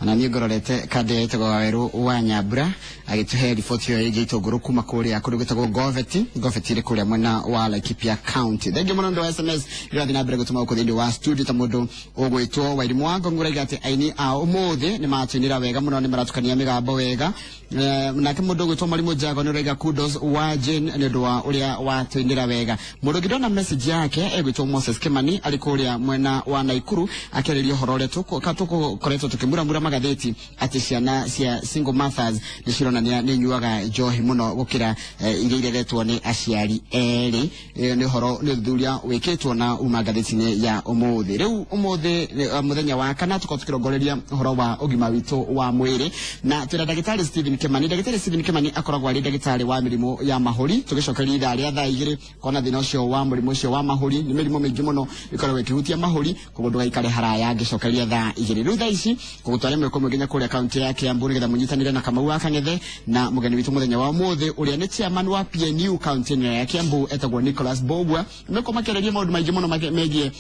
Ona niĩ ngororete kandĩ ĩyo ĩtagwo Wawerũ wa Nyambura agĩtũhe riboti ĩyo ĩgiĩ itũngũrũ kuma kũrĩa kũndũ gwĩtagwo Goveti. Goveti ĩrĩ kũrĩa mwena wa Laikipia County. Thengiũ mũno nĩ ũndũ wa SMS irathiĩ na mbere gũtũma gũkũ thĩinĩ wa studio ta mũndũ ũgwĩtwo Wairimũ wa Ngong'u ũraiga atĩ aini a ũmũthĩ nĩ matũinĩra wega mũno, nĩ maratukania mĩgambo wega. Nake mũndũ ũgwĩtwo Mwarimũ Jago nĩ ũraiga kudos wa Jane nĩ ũndũ wa ũrĩa watũinĩra wega. Mũndũ ũngĩ ndona message yake egwĩtwo Moses Kimani arĩ kũrĩa mwena wa Naikuru akĩarĩria ũhoro ũrĩa tũkoretwo tũkĩmuramura magathĩti atĩ ciana cia single mothers nĩ cironania nĩ inyuaga njohi mũno gũkĩra iria ireretwo nĩ aciari erĩ. Nĩ ũhoro nĩ ũthuthuria wĩkĩtwo na uma ngathĩti-inĩ ya ũmũthĩ. Rĩu ũmũthĩ mũthenya wa kana tũkorwo tũkĩrongoreria ũhoro wa ũgima witũ wa mwĩrĩ na twĩna ndagĩtarĩ Stephen Kimani. Ndagĩtarĩ Stephen Kimani akoragwo arĩ ndagĩtarĩ wa mĩrimũ ya mahũri. Tũgĩcokeria ithaa rĩa thaa 2 kona thĩna ũcio wa mũrimũ ũcio wa mahũri, nĩ mĩrimũ mĩingĩ mũno ĩkoragwo ĩkĩhutia mahũri, koguo ndũgaikare haraya ngĩcokeria thaa 2. Rĩu thaa ici ngũgũtwara ĩmwe kwa ĩmwe nginya kũrĩa kaunti ya Kiambu nĩgetha mũnyitanĩre na Kamau wa Kang'ethe na mũgeni witũ mũthenya wa ũmũthĩ ũrĩa nĩ chairman wa PNU kaunti ĩno ya Kiambu etagwo Nicholas Mbugua. Nĩkũ makĩarĩria maũndũ maingĩ mũno megiĩ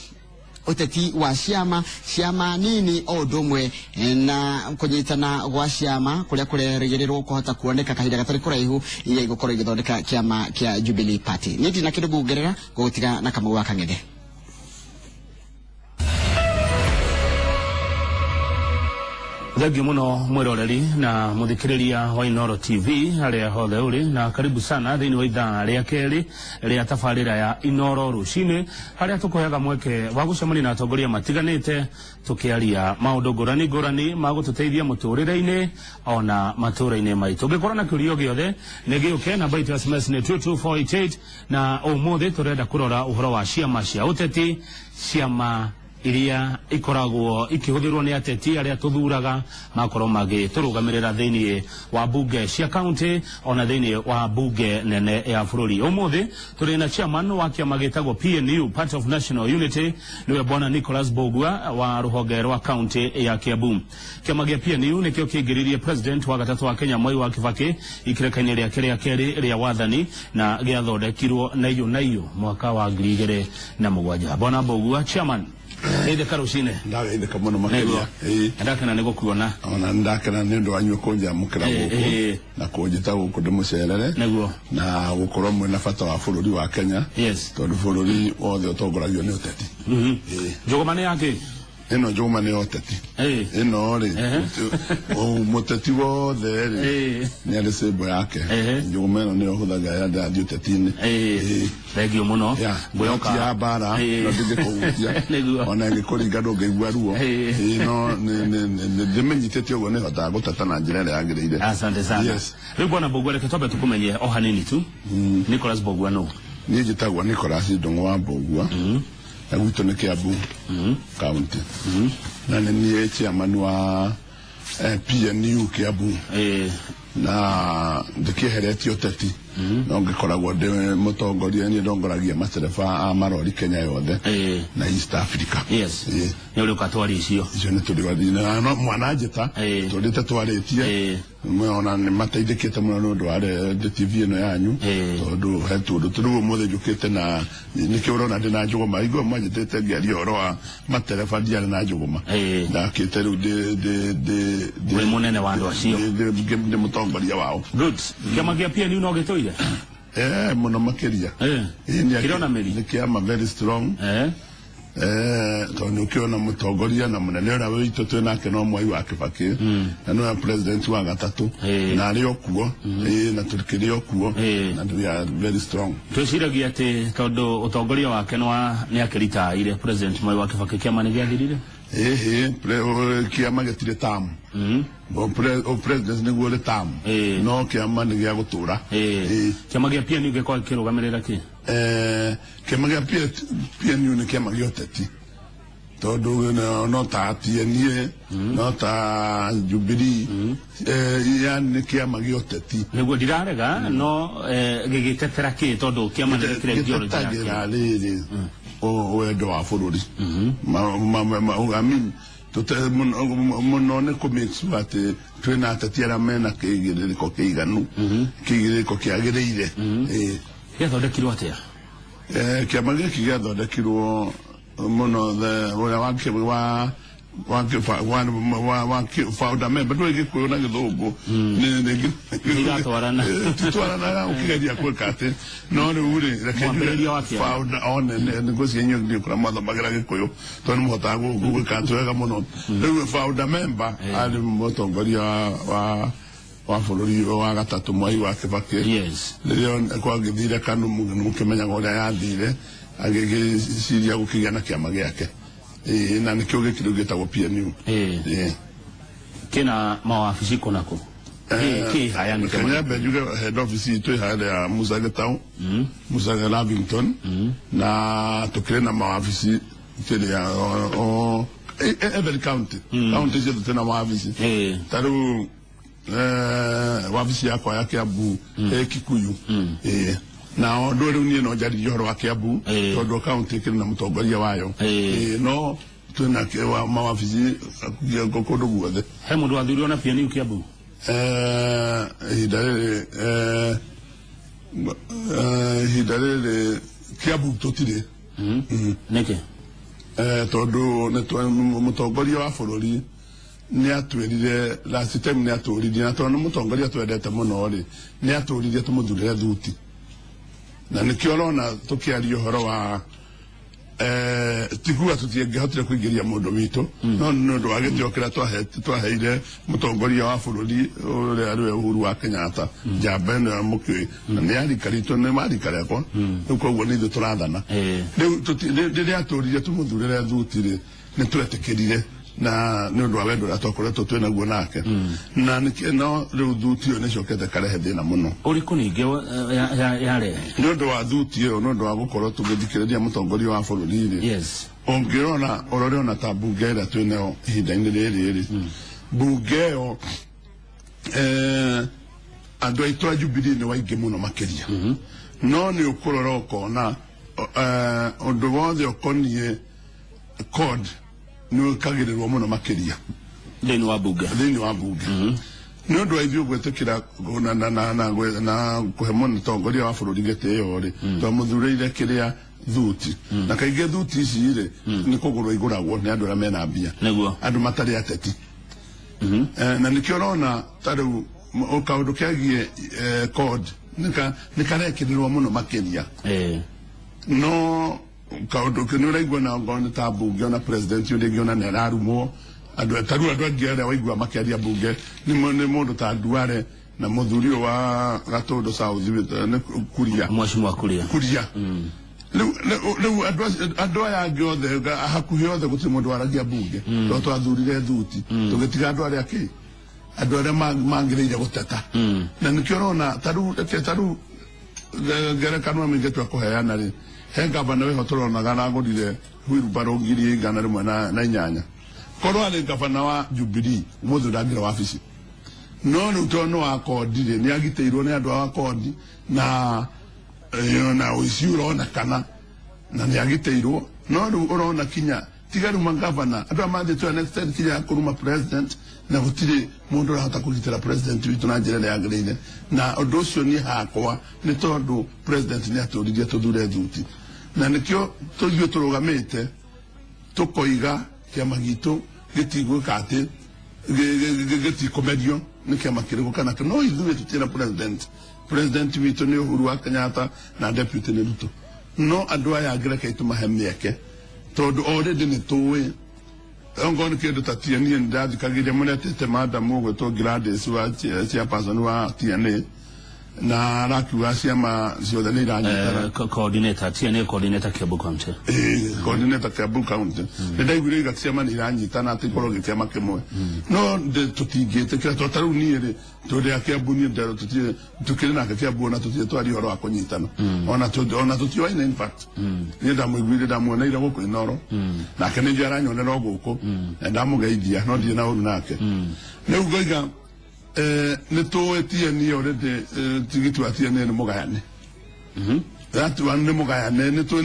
ũteti wa ciama, ciama nini o ũndũ ũmwe na kũnyitana gwa ciama kũrĩa kũrerĩgĩrĩrwo kũhota kuoneka kahinda gatarĩ kũraihu iria igũkorwo igĩthondeka kĩama kĩa Jubilee Party. Niĩ ndirĩ na kĩndũ nguongerera, ngũgũtiga na Kamau wa Kang'ethe. Thengiũ mũno mwĩroreri na mũthikĩrĩria wa Inooro TV harĩa hothe ũrĩ, na karibu sana thĩinĩ wa ithaa rĩa kerĩ rĩa tabarĩra ya Inooro rũcinĩ, harĩa tũkũheaga mweke wa gũcemania na atongoria matiganĩte tũkĩaria maũndũ ngũrani ngũrani ma gũtũteithia mũtũrĩre-inĩ ona matũũra-inĩ maitũ. Ũngĩkorwo na kĩũria o gĩothe nĩ gĩũke, namba itũ ya SMS nĩ 22488, na ũmũthĩ tũrenda kũrora ũhoro wa ciama cia ũteti, ciama iria ikoragwo ikĩhũthĩrwo nĩ ateti arĩa tũthuraga makorwo magĩtũrũgamĩrĩra thĩinĩ wa bunge cia county ona thĩinĩ wa bunge nene ya bũrũri. Ũmũthĩ tũrĩ na chairman wa kĩama gĩtagwo PNU, Party of National Unity, nĩwe bwana Nicholas Mbugua wa rũhonge rwa county ya Kiambu. Kĩama gĩa PNU nĩkĩo kĩingĩririe president wa gatatũ wa Kenya Mwai wa Kibaki ikireka-inĩ rĩake rĩa kerĩ rĩa wathani na gĩathondekirwo na iyũ na iyũ mwaka wa 2007. Bwana Mbugua, chairman, geithĩka rũcinĩ. Ndageithĩka mũno makĩria. Ĩĩ. Ndakena nĩ gũkuona. Ona ndakena nĩ ũndũ wanyu kũnjamũkĩra gũkũ na kũnjĩta gũkũ ndĩmũcerere. Na gũkorwo mwĩna bata wa bũrũri wa Kenya. Tondũ bũrũri wothe ũtongoragio nĩ ũteti. Ĩĩ. Njũgũma nĩ yakĩ? Ĩno njũgũma nĩ ya ũteti. Ĩno rĩ, mũteti wothe rĩ, nĩ arĩ symbol yake. Njũgũma ĩno nĩyo hũthagĩra rĩrĩa ndĩrathiĩ ũteti-inĩ. Thengiũ mũno. Ngwĩhoka. Ti ya mbara, no ndingĩkũhutia. Ona ĩngĩkũringa ndũngĩigua ruo. No ndĩmĩnyitĩte ũguo nĩhotaga gũteta na njĩra ĩrĩa yagĩrĩire. Asante sana. Yes. Rĩu bwana Mbugua, reke twambe tũkũmenye o hanini tu. Nicholas Mbugua nũ? Niĩ njĩtagwo Nicholas Ndung'u wa Mbugua. Na gwitũ nĩ Kiambu County. Na nĩ niĩ chairman wa PNU Kiambu. Na ndĩkĩeheretie ũteti. No ngĩkoragwo ndĩ mũtongoria, niĩ ndongoragia matereba a marori Kenya yothe na East Africa. Nĩ ũrĩ ũkatwaria icio? Icio nĩ tũrĩ wathiĩ. Na no mwananjĩta, tũrĩte twarĩtie. Ona nĩ mateithĩkĩte mũno nĩ ũndũ wa TV ĩno yanyu. Tondũ he tũndũ tũrĩ ũmũthĩ njũkĩte na nĩkĩo ũrona ndĩ na njũgũma. Igua mwanjĩtĩte ngĩaria ũhoro wa matereba ndiarĩ na njũgũma. Ndakĩte rĩu Wĩ mũnene wa andũ acio. Ndĩ mũtongoria wao. Good. Kĩama kĩa PNU no gĩtũire? Mũno makĩria. Nĩ Kĩrona mĩri? Nĩ kĩama very strong. Tondũ nĩ ũkĩona mũtongoria na mũnene ũrĩa witũ twĩ nake no Mwai wa Kibaki. Na nĩwe president wa gatatũ. Na arĩ o kuo. Na tũkĩrĩ o kuo. Na we are very strong. Twĩciragia atĩ tondũ ũtongoria wake nĩ akĩritaire president Mwai wa Kibaki, kĩama nĩ gĩathirire? Ĩhĩ, kĩama gĩtirĩ term. O president nĩguo ũrĩ term. No kĩama nĩ gĩa gũtũra. Kĩama kĩa PNU gĩkoragwo gĩkĩrũgamĩrĩra kĩ? Kĩama kĩa PNU nĩ kĩama gĩa ũteti. Tondũ no ta TNA, no ta Jubilee, yani nĩ kĩama gĩa ũteti. Nĩguo ndirarega, no gĩgĩtetera kĩ tondũ kĩama nĩ gĩkĩrĩ ideology yake. Gĩtetagĩra rĩrĩ, wendo wa bũrũri. Mũno nĩ kũ make sure atĩ twĩna ateti arĩa mena kĩigĩrĩrĩko kĩiganu, kĩigĩrĩrĩko kĩagĩrĩire. Gĩathondekirwo atĩa? Kĩama gĩkĩ gĩathondekirwo mũno ũrĩa wa wa wa founder member ndå gä kå yå na gä thå ngå Iratwarana. Twaranaga ũkĩgeria gwĩka atĩ no rĩu rĩ reke Mwambĩrĩria wa kĩama. Founder one nĩ ngwĩciria inyuĩ ndiũ kũrĩa mwathomagĩra gĩkũyũ tondũ nĩ mũhotaga gwĩka atĩ wega mũno. Rĩu founder member arĩ mũtongoria wa bũrũri wa gatatũ, Mwai wa Kĩbakĩ. Rĩrĩa kwagĩthire KANU, mũkĩmenyaga ũrĩa yathire, agĩgĩciria gũkĩgĩa na kĩama gĩake. Ĩĩ, na nĩkĩo gĩkĩ rĩu gĩtagwo PNU. Ĩĩ. Kina mawabici kũnakũ kĩ haya nĩ kĩama? Kenya mbe njuge head office itũ ĩ harĩa Musa Gĩtaũ, Musa Lavington, na tũkĩrĩ na mawabici kĩrĩa o every county, county ciothe twĩna mawabici. Ta rĩu wabici yakwa ya Kiambu ĩ Kikuyu. Ĩĩ, na ũndũ rĩu niĩ no njaririe ũhoro wa Kiambu tondũ county ĩkĩrĩ na mũtongoria wayo. Ĩĩ, no twĩna mawabici kũndũ guothe. He mũndũ wathurirwo na PNU Kiambu? Ihinda rĩrĩ ihinda rĩrĩ Kiambu tũtirĩ. Nĩkĩ? Tondũ mũtongoria wa bũrũri nĩ atwĩrire last time, nĩ atũririe, na tondũ nĩ mũtongoria twendete mũno rĩ, nĩ atũririe tũmũthurĩre thuti, na nĩkĩo ũrona tũkĩaria ũhoro wa tikuga tũtingĩhotire kũingĩria mũndũ witũ, no nĩ ũndũ wa gĩtĩo kĩrĩa twaheire mũtongoria wa bũrũri ũrĩa arĩwe Uhuru wa Kenyatta, njamba ĩno ya mũkĩũĩ, na nĩ ya rika ritũ, nĩ marika rĩakwa rĩu, koguo nĩ ithuĩ tũrathana. Rĩu rĩrĩa atũririe tũmũthurĩre thuti rĩ, nĩ twetĩkĩrire na nĩ ũndũ wa wendo ũrĩa twakoretwo twĩ naguo nake, na no rĩu thuti ĩyo nĩ ĩcokete karehe thĩna mũno. Ũrĩkũ ningĩ yarehe? Nĩ ũndũ wa thuti ĩyo, nĩ ũndũ wa gũkorwo tũgĩthikĩrĩria mũtongoria wa bũrũri rĩ, ũngĩrora ũrore ona ta mbunge ĩrĩa twĩ nayo ihinda-inĩ rĩrĩ rĩ, mbunge ĩyo andũ aitũ a Jubilee nĩ waingĩ mũno makĩria, no nĩ ũkũrora ũkona ũndũ wothe ũkoniĩ CORD nĩ wĩkagĩrĩrwo mũno makĩria thĩinĩ wa mbunge. Thĩinĩ wa mbunge, nĩ ũndũ wa ithuĩ gwĩtĩkĩra na kũhe mũtongoria wa bũrũri gĩtĩo rĩ, twamũthurĩire kĩrĩa thuti, na kaingĩ thuti ici rĩ nĩ kũgũrwo igũragwo nĩ andũ arĩa mena mbia, andũ matarĩ ateti. Na nĩkĩo ũrona ta rĩu kaũndũ kegiĩ CORD nĩ karekĩrĩrwo mũno makĩria. No kaũndũ nĩ ũraigua na ngoro nĩ ta mbunge, ona president ũrĩa rĩngĩ ona nĩ ararumwo andũ ta rĩu andũ angĩ arĩa waigua makĩaria mbunge nĩ mũndũ ta Duale na mũthuri ũyũ wa Gatũndũ South nĩ Kuria. Mheshimiwa Kuria. Kuria. Rĩu andũ aya angĩ othe hakuhĩ othe gũtirĩ mũndũ waragia mbunge, tondũ twathurire thuti tũgĩtiga andũ arĩa kĩ andũ arĩa mangĩrĩire gũteta, na nĩkĩo ũrona ta rĩu reke ta rĩu ngerekano ĩmwe ingĩtua kũheana rĩ, he gavana wĩho tũronaga aragũrire wheelbarrow 108,000. Korwo arĩ gavana wa Jubilee, ũmũthĩ ndangĩra wabici, no rĩu tondũ nĩ wa CORD rĩ, nĩ agitĩirwo nĩ andũ a CORD na na ũici ũronekana na nĩ agitĩirwo, no rĩu ũrona kinya tiga rĩu magavana andũ aya mathiĩ to an extent kinya ya kũruma president, na gũtirĩ mũndũ ũrahota kũgitĩra president witũ na njĩra ĩrĩa yagĩrĩire, na ũndũ ũcio niĩ hakwa nĩ tondũ president nĩ atũririe tũthure thuti, na nĩkĩo tũithuĩ tũrũgamĩte tũkoiga kĩama gitũ gĩtigwĩka atĩ gĩtikũmerio nĩ kĩama kĩrĩkũ kana no ithuĩ tũtirĩ na president. President witũ nĩ Uhuru wa Kenyatta na deputy nĩ Ruto, no andũ aya angĩ reke tũmahe mĩeke, tondũ already nĩ tũĩ ongorwo nĩ kĩndũ ta TNA, nĩ ndathikagĩria mũretĩte madam ũgwĩtwo Gladys wa chairperson wa TNA, na arakiuga ciama ciothe nĩ iranyitana. Coordinator TNA, coordinator Kiambu County. Coordinator Kiambu County, nĩ ndaiguire iga ciama nĩ iranyitana atĩ ikorwo gĩkĩama kĩmwe, no tũtingĩtĩkĩra tondũ ta rĩu niĩ rĩ, tũrĩ a Kiambu, niĩ nderwo tũtirĩ tũkĩrĩ nake Kiambu, ona tũtirĩ twaria ũhoro wa kũnyitana, ona tũtioaine. In fact, niĩ ndamũiguire, ndamuoneire gũkũ Inoro, nake nĩ njũĩ aranyonera o gũkũ, na ndamũgeithia, no ndirĩ na ũru nake. Rĩu ngoiga nĩ tũĩ TNA already, tigiti wa TNA nĩ mũgayane. That one nĩ mũgayane, nĩ tũĩ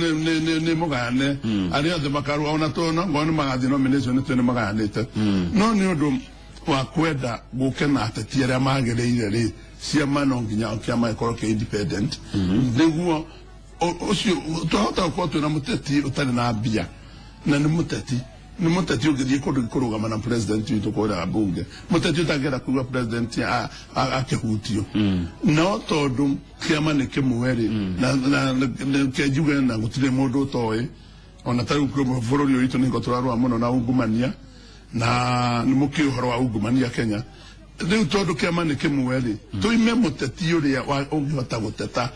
nĩ mũgayane, arĩa othe makarũa ona tũ no ngorwo nĩ magathiĩ nomination, nĩ tũĩ nĩ magayanĩte, no nĩ ũndũ wa kwenda gũke na ateti arĩa magĩrĩire rĩ, ciama no nginya kĩama gĩkorwo kĩ independent, nĩguo ũcio twahota gũkorwo twĩna mũteti ũtarĩ na mbia na nĩ mũteti. Nĩ mũteti ũngĩthiĩ kũndũ kũrũgama na president witũ kũrĩa bunge, mũteti ũtangĩenda kuigua president akĩhutio. No tondũ kĩama nĩ kĩmwe rĩ, na njuge na gũtirĩ mũndũ ũtoĩ, ona ta rĩu bũrũri ũyũ witũ nĩguo tũrarũa mũno na ungumania, na nĩ mũkĩũĩ ũhoro wa ungumania Kenya. Rĩu tondũ kĩama nĩ kĩmwe rĩ, tuime mũteti ũrĩa ũngĩhota gũteta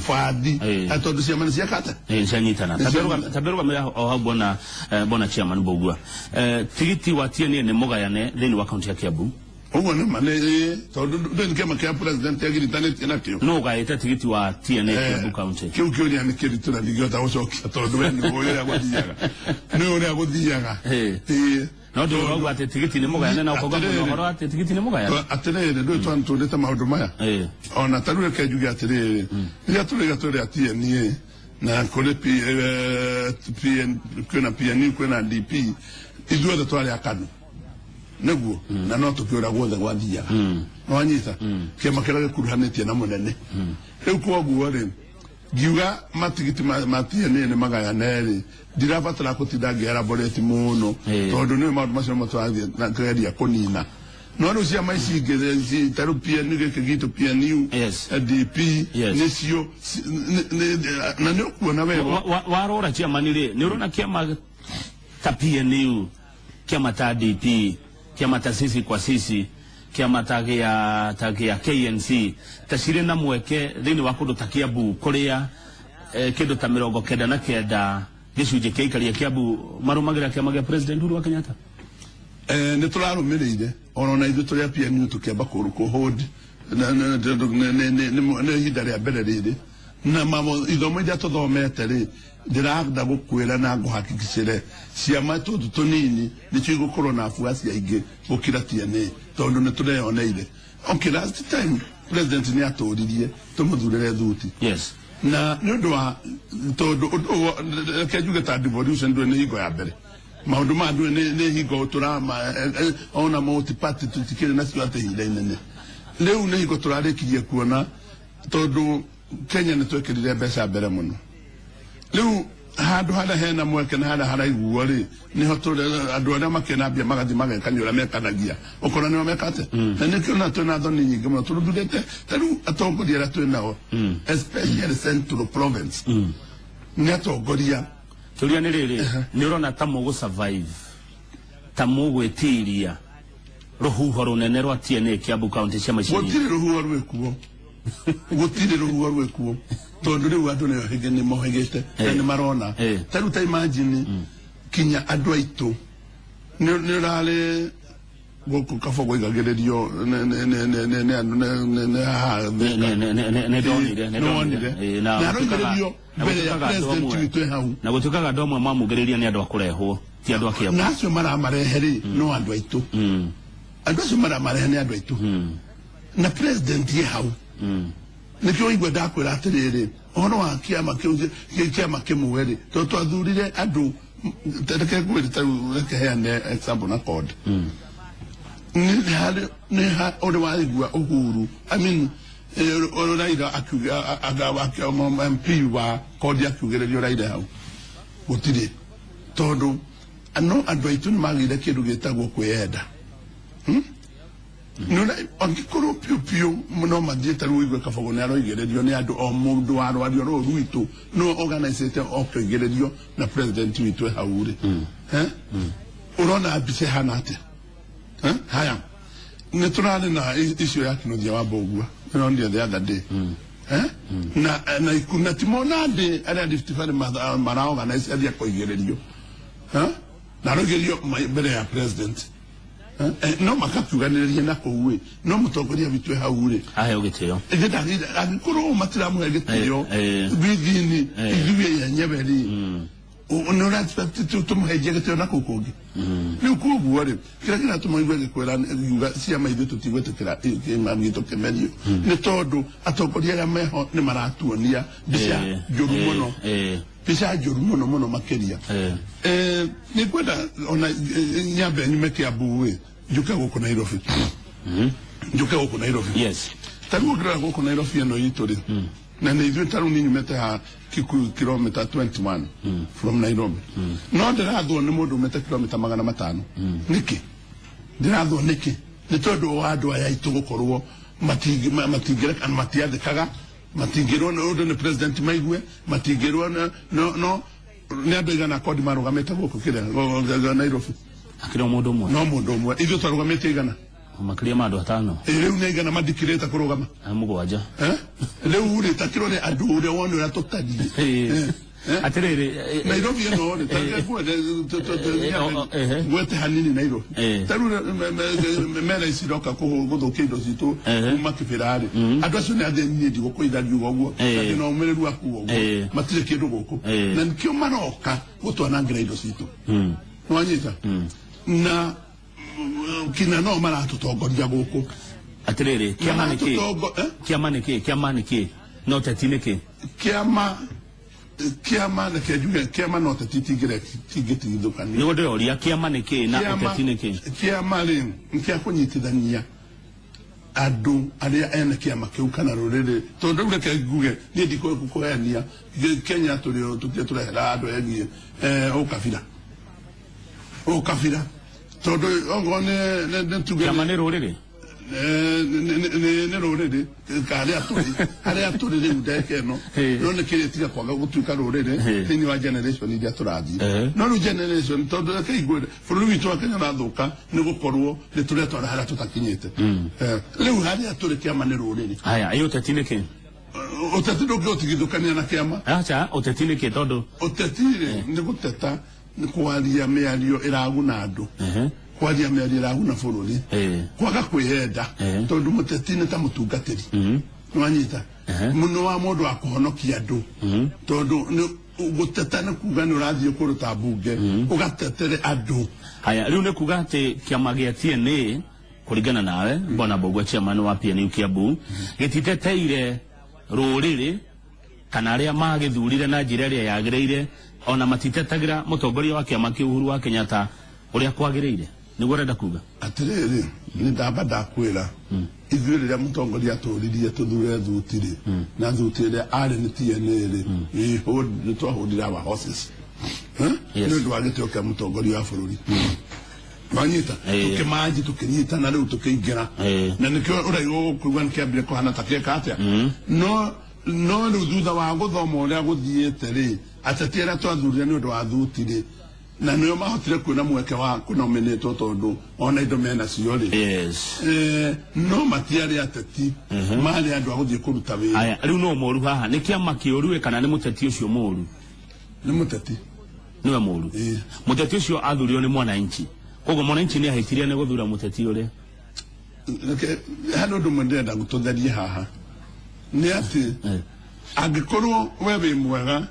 bathi, tondũ ciama nĩ ciakate cianyitana. Tambe rũgamĩra o hau bwana, bwana chairman Mbugua. Tigiti wa TNA nĩ mũgayane thĩinĩ wa kaunti ya Kiambu. Ũguo nĩ ma nĩ tondũ ndũĩ nĩ kĩama kĩa president agiritanĩtie nakĩo. No ũgaĩte tigiti wa TNA Kiambu County? Kĩu kĩũria nĩ kĩritũ na ndingĩhota gũcokia tondũ we nĩ ũrĩa gũthiaga, nĩ ũrĩa gũthiaga. No ndũrauga atĩ tigiti nĩ mũgayane na ũkauga mũno ũhoro atĩ tigiti nĩ mũgayane. Atĩrĩrĩ, ndũĩ twantũrĩte maũndũ maya ona ta rĩu reke njuge atĩrĩrĩ, rĩrĩa tũrĩga tũrĩ a TNA na kũrĩ PN, kwĩna PNU, kwĩna DP, ithuothe twarĩ a KANU nĩguo, na no tũkĩũra guothe gwathiaga nĩwanyita kĩama kĩrĩa gĩkuruhanĩtie na mũnene. Rĩu koguo rĩ, ngiuga matigiti ma TNA nĩ magayane rĩ, ndirabatara kũtinda ngĩelaborate mũno tondũ nĩ maũndũ macio nĩmo tũrathiĩ na kũgeria kũnina. No rĩu ciama ici ingĩ ta rĩu PNU, gĩkĩ gitũ PNU, DP, nĩcio na nĩ ũkuona wega. Warora chairman rĩ, nĩ ũrona kĩama ta PNU, kĩama ta DP, kĩama ta Sisi kwa Sisi, kĩama ta gĩa KNC ta cirĩ na mweke thĩinĩ wa kũndũ ta Kiambu kũrĩa kĩndũ ta 99 gĩcunjĩ kĩa aikari a Kiambu marũmagĩrĩra kĩama gĩa President Uhuru wa Kenyatta? Nĩ tũrarũmĩrĩire ona ithuĩ tũrĩ a PNU tũkĩamba kũhold nĩ ihinda rĩa mbere rĩrĩ na ithomo iria tũthomete rĩ, ndĩrenda gũkwĩra na ngũhakikicĩre ciama tũtũ tũnini nĩcio igũkorwo na afuasi aingĩ gũkĩra TNA tondũ nĩ tũreyoneire. Okay, last time president nĩ atũririe tũmũthurĩre thuti na nĩ ũndũ wa tondũ reke njuge ta devolution ndũĩ nĩ hingo ya mbere maũndũ maya ndũĩ nĩ hingo tũrama ona multi party tũtikĩrĩ nacio atĩ ihinda inene. Rĩu nĩ hingo tũrarĩkirie kuona tondũ Kenya nĩ twekĩrire mbeca mbere mũno. Rĩu handũ harĩa hena mweke na harĩa haraiguo rĩ, nĩho andũ arĩa makĩna mbia magathiĩ magekania ũrĩa mekanagia, ũkona nĩo mekate. Na nĩkĩo na twĩna thoni nyingĩ mũno tũrũthurĩte ta rĩu atongoria arĩa twĩ nao, especially Central Province, nĩ atongoria. Kĩũria nĩ rĩrĩ, nĩ ũrona ta mũgũ survive, ta mũgwĩtiria rũhuho rũnene rwa TNA Kiambu County ciama ici? Gũtirĩ rũhuho rwĩkuo, gũtirĩ rũhuho rwĩkuo tondũ rĩu andũ nĩ mohĩgĩte na nĩ marona. Ta rĩu ta imagine kinya andũ aitũ nĩ ũrarĩ gũkũ Kabogo igagĩrĩrio nĩ haha. Nĩ ndonire, nĩ ndonire. Na aroigĩrĩrio mbere ya president witũ hau. Na gũtuĩkaga andũ amwe mamugĩrĩria nĩ andũ a kũrehwo, ti andũ a Kiambu. Na acio maramarehe rĩ, no andũ aitũ, andũ acio maramarehe nĩ andũ aitũ na president ye hau. Nĩkĩo waigua ndakwĩra atĩrĩrĩ, ũhoro wa kĩama kĩu, kĩama kĩmwe rĩ, tondũ twathurire andũ. Reke ngwĩre, ta rĩu reke heane example na code nĩ harĩ nĩ ũrĩ waigua Uhuru, I mean Raila akiuga, MP wa kodi akiugĩrĩrio Raila hau? Gũtirĩ, tondũ no andũ aitũ nĩ magĩire kĩndũ gĩtagwo kwĩyenda. Angĩkorwo piũ piũ no mathiĩ ta rĩu ũigue Kabogo nĩ aroigĩrĩrio nĩ andũ o mũndũ wa rwario rũrũ rwitũ no organizĩte okoigĩrĩrio na president witũ hau rĩ, ũrona mbica ĩhana atĩa? Haya, nĩ tũrarĩ na icio ya Kinuthia wa Mbũgua ĩronire the other day, na na ti mona ndĩ arĩa Rift Valley mara organize athiĩ akoigĩrĩrio na aroigĩrĩrio mbere ya president, no makakiuganĩrĩria na kũu ĩ, no mũtongoria witũ hau rĩ aheo gĩtĩo. Angĩkorwo matiramũhe gĩtĩo within ithuĩ yenyewe rĩ, nĩ ũra tũmũhenjie gĩtĩo na kũu kũngĩ. Rĩu koguo rĩ, kĩrĩa kĩratũma igue gĩkwĩra ngiuga ciama ithuĩ tũtigwĩtĩkĩra kĩama gitũ kĩmerio nĩ tondũ atongoria arĩa meho nĩ maratuonia mbica njũru mũno, mbica njũru mũno mũno makĩria. Nĩ ngwenda ona nyambe nyume Kiambu ĩ, njũke gũkũ Nairobi, njũke gũkũ Nairobi. Ta rĩu ũngĩrora gũkũ Nairobi ĩno itũ rĩ, Na nĩ ithuĩ tarĩu niĩ nyumĩte ha Kikuyu kilomita 21 from Nairobi. No ndĩrathwo nĩ mũndũ umĩte kilomita 500. Nĩkĩ? Ndĩrathwo nĩkĩ? Nĩ tondũ wa andũ aya aitũ gũkorwo matingĩreka matiathĩkaga, matingĩrwo nĩ ũndũ nĩ president maigue, matingĩrwo no no nĩ andũ aigana kodi marũgamĩte gũkũ kĩrĩa Nairobi. Akĩrĩ o mũndũ ũmwe. No mũndũ ũmwe. Ithuĩ twarũgamĩte igana. Makĩria ma andũ atano. Rĩu nĩ igana mandikirĩte kũrũgama. Mũgwanja. Rĩu rĩ ta kĩrore andũ ũrĩa wone ũrĩa tũtariĩ. Atĩrĩrĩ Nairobi ĩno rĩ ta ngwete hanini Nairobi. Ta rĩu mera ici iroka gũthũkia indo citũ kuma Kĩbĩra rĩ. Andũ acio nĩ athĩni niĩ ndigũkũitha ngiuga ũguo. Na ndĩna ũmĩrĩru wa kuuga ũguo. Matirĩ kĩndũ gũkũ. Na nĩkĩo maroka gũtwanangĩra indo citũ. Nĩwanyita? Na kina no maratũtongoria gũkũ. Atĩrĩrĩ, kĩama nĩ kĩ? Kĩama nĩ kĩ? Kĩama nĩ kĩ? No teti nĩ kĩ? Kĩama kĩama reke njuge kĩama no teti tingĩtigithũkania. Nĩguo ndĩroria kĩama nĩ kĩ na ũteti nĩ kĩ? Kĩama rĩ nĩ kĩa kũnyitithania andũ arĩa ene kĩama kĩu kana rũrĩrĩ. Tondũ rĩu reke nguge niĩ ndikũheania Kenya tũrĩ tũtirĩ tũrehera andũ egiĩ ũkabira. Ũkabira. Tondũ okorwo nĩ tuge kĩama nĩ rũrĩrĩ? Nĩ rũrĩrĩ harĩa tũrĩ harĩa tũrĩ rĩu ndagĩka ĩno no nĩ kĩrĩ tiga kwaga gũtuĩka rũrĩrĩ thĩinĩ wa generation iria tũrathiĩ. No rĩu generation tondũ reke igue bũrũri witũ wa Kenya ũrathũka nĩ gũkorwo nĩ tũretwara harĩa tũtakinyĩte. Rĩu harĩa tũrĩ kĩama nĩ rũrĩrĩ. Haya, ĩ ũteti nĩ kĩ? Ũteti ndũngĩũtigithũkania na kĩama. Acha, ũteti nĩ kĩ tondũ ũteti rĩ nĩ gũteta, nĩ kwaria mĩario ĩraguna andũ. Kwaria mĩario ĩraguna bũrũri. Kwaga kwĩyenda tondũ mũteti nĩ ta mũtungatĩri. Nĩwanyita? Mũno wa mũndũ wa kũhonokia andũ. Tondũ gũteta nĩ kuga nĩ ũrathiĩ kũndũ ta mbunge ũgatetere andũ. Haya, rĩu nĩ kuga atĩ kĩama gĩa TNA kũringana nawe Bwana Mbugua chairman wa PNU Kiambu gĩtiteteire rũrĩrĩ kana arĩa magĩthurire na njĩra ĩrĩa yagĩrĩire, ona matitetagĩra mũtongoria wa kĩama kĩu Uhuru wa Kenyatta ũrĩa kwagĩrĩire. Nĩguo ũrenda kuga? Atĩrĩrĩ, nĩ ndamba ndakwĩra ithuĩ rĩrĩa mũtongoria atũririe tũthure thuti rĩ, na thuti ĩrĩa arĩ nĩ TNA rĩ, nĩ twahũrire our horses. Nĩ ũndũ wa gĩtĩo kĩa mũtongoria wa bũrũri. Wanyita? Tũkĩmanji tũkĩnyita na rĩu tũkĩingĩra. Na nĩkĩo ũraigua kũigua nĩkĩambire kũhana ta kĩeka atĩa. No rĩu thutha wa gũthoma ũrĩa gũthiĩte rĩ, ateti arĩa twathurire nĩ ũndũ wa thuti rĩ, na nĩo mahotire kuona mweke wa kũnominĩtwo tondũ ona indo menacio rĩ. No matiarĩ ateti, marĩ andũ a gũthiĩ kũruta wĩra. Aya, rĩu no mũru haha, nĩ kĩama kĩũru kana nĩ mũteti ũcio mũru? Nĩ mũteti. Nĩwe mũru. Mũteti ũcio athurirwo nĩ mwananchi. Koguo mwananchi nĩ ahĩtirie nĩ gũthura mũteti ũrĩa. Harĩ ũndũ ũmwe ndĩrenda gũtũtherie haha. Nĩ atĩ angĩkorwo we wĩ mwega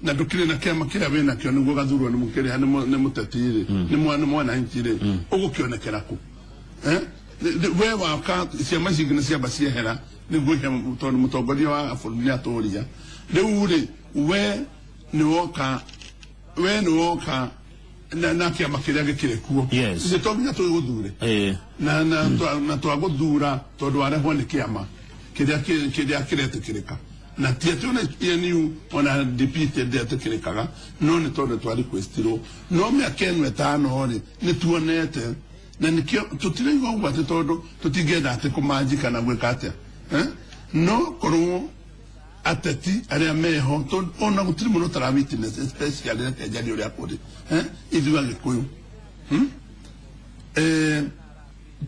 na ndũkĩrĩ na kĩama kĩrĩa wĩ nakĩo nĩguo gathurwo nĩ mũkĩrĩa nĩ mũteti rĩ, nĩ mwananchi rĩ, ũgũkĩonekera kũ? We waka ciama ici ingĩ nĩ ciamba ciehera nĩguo ihe tondũ mũtongoria wa bũrũri nĩ atũria. Rĩu rĩ, we nĩ woka, we nĩ woka na kĩama kĩrĩa gĩkĩrĩ kuo. Nĩ to nginya tũgũthure. Na twagũthura tondũ warehwo nĩ kĩama kĩrĩa kĩrĩa kĩretĩkĩrĩka. Na ti atĩ ona PNU ona DP ndĩetĩkĩrĩkaga, no nĩ tondũ twa requestirwo. No mĩaka ĩno ĩtano rĩ, nĩ tuonete na nĩkĩo tũtiraigua ũguo atĩ tondũ tũtingĩenda atĩ kũmanji kana gwĩka atĩa. No korwo ateti arĩa meho tondũ ona gũtirĩ mũndũ ũtara witness especially reke njarie ũrĩa kũrĩ. Ithuĩ Agĩkũyũ.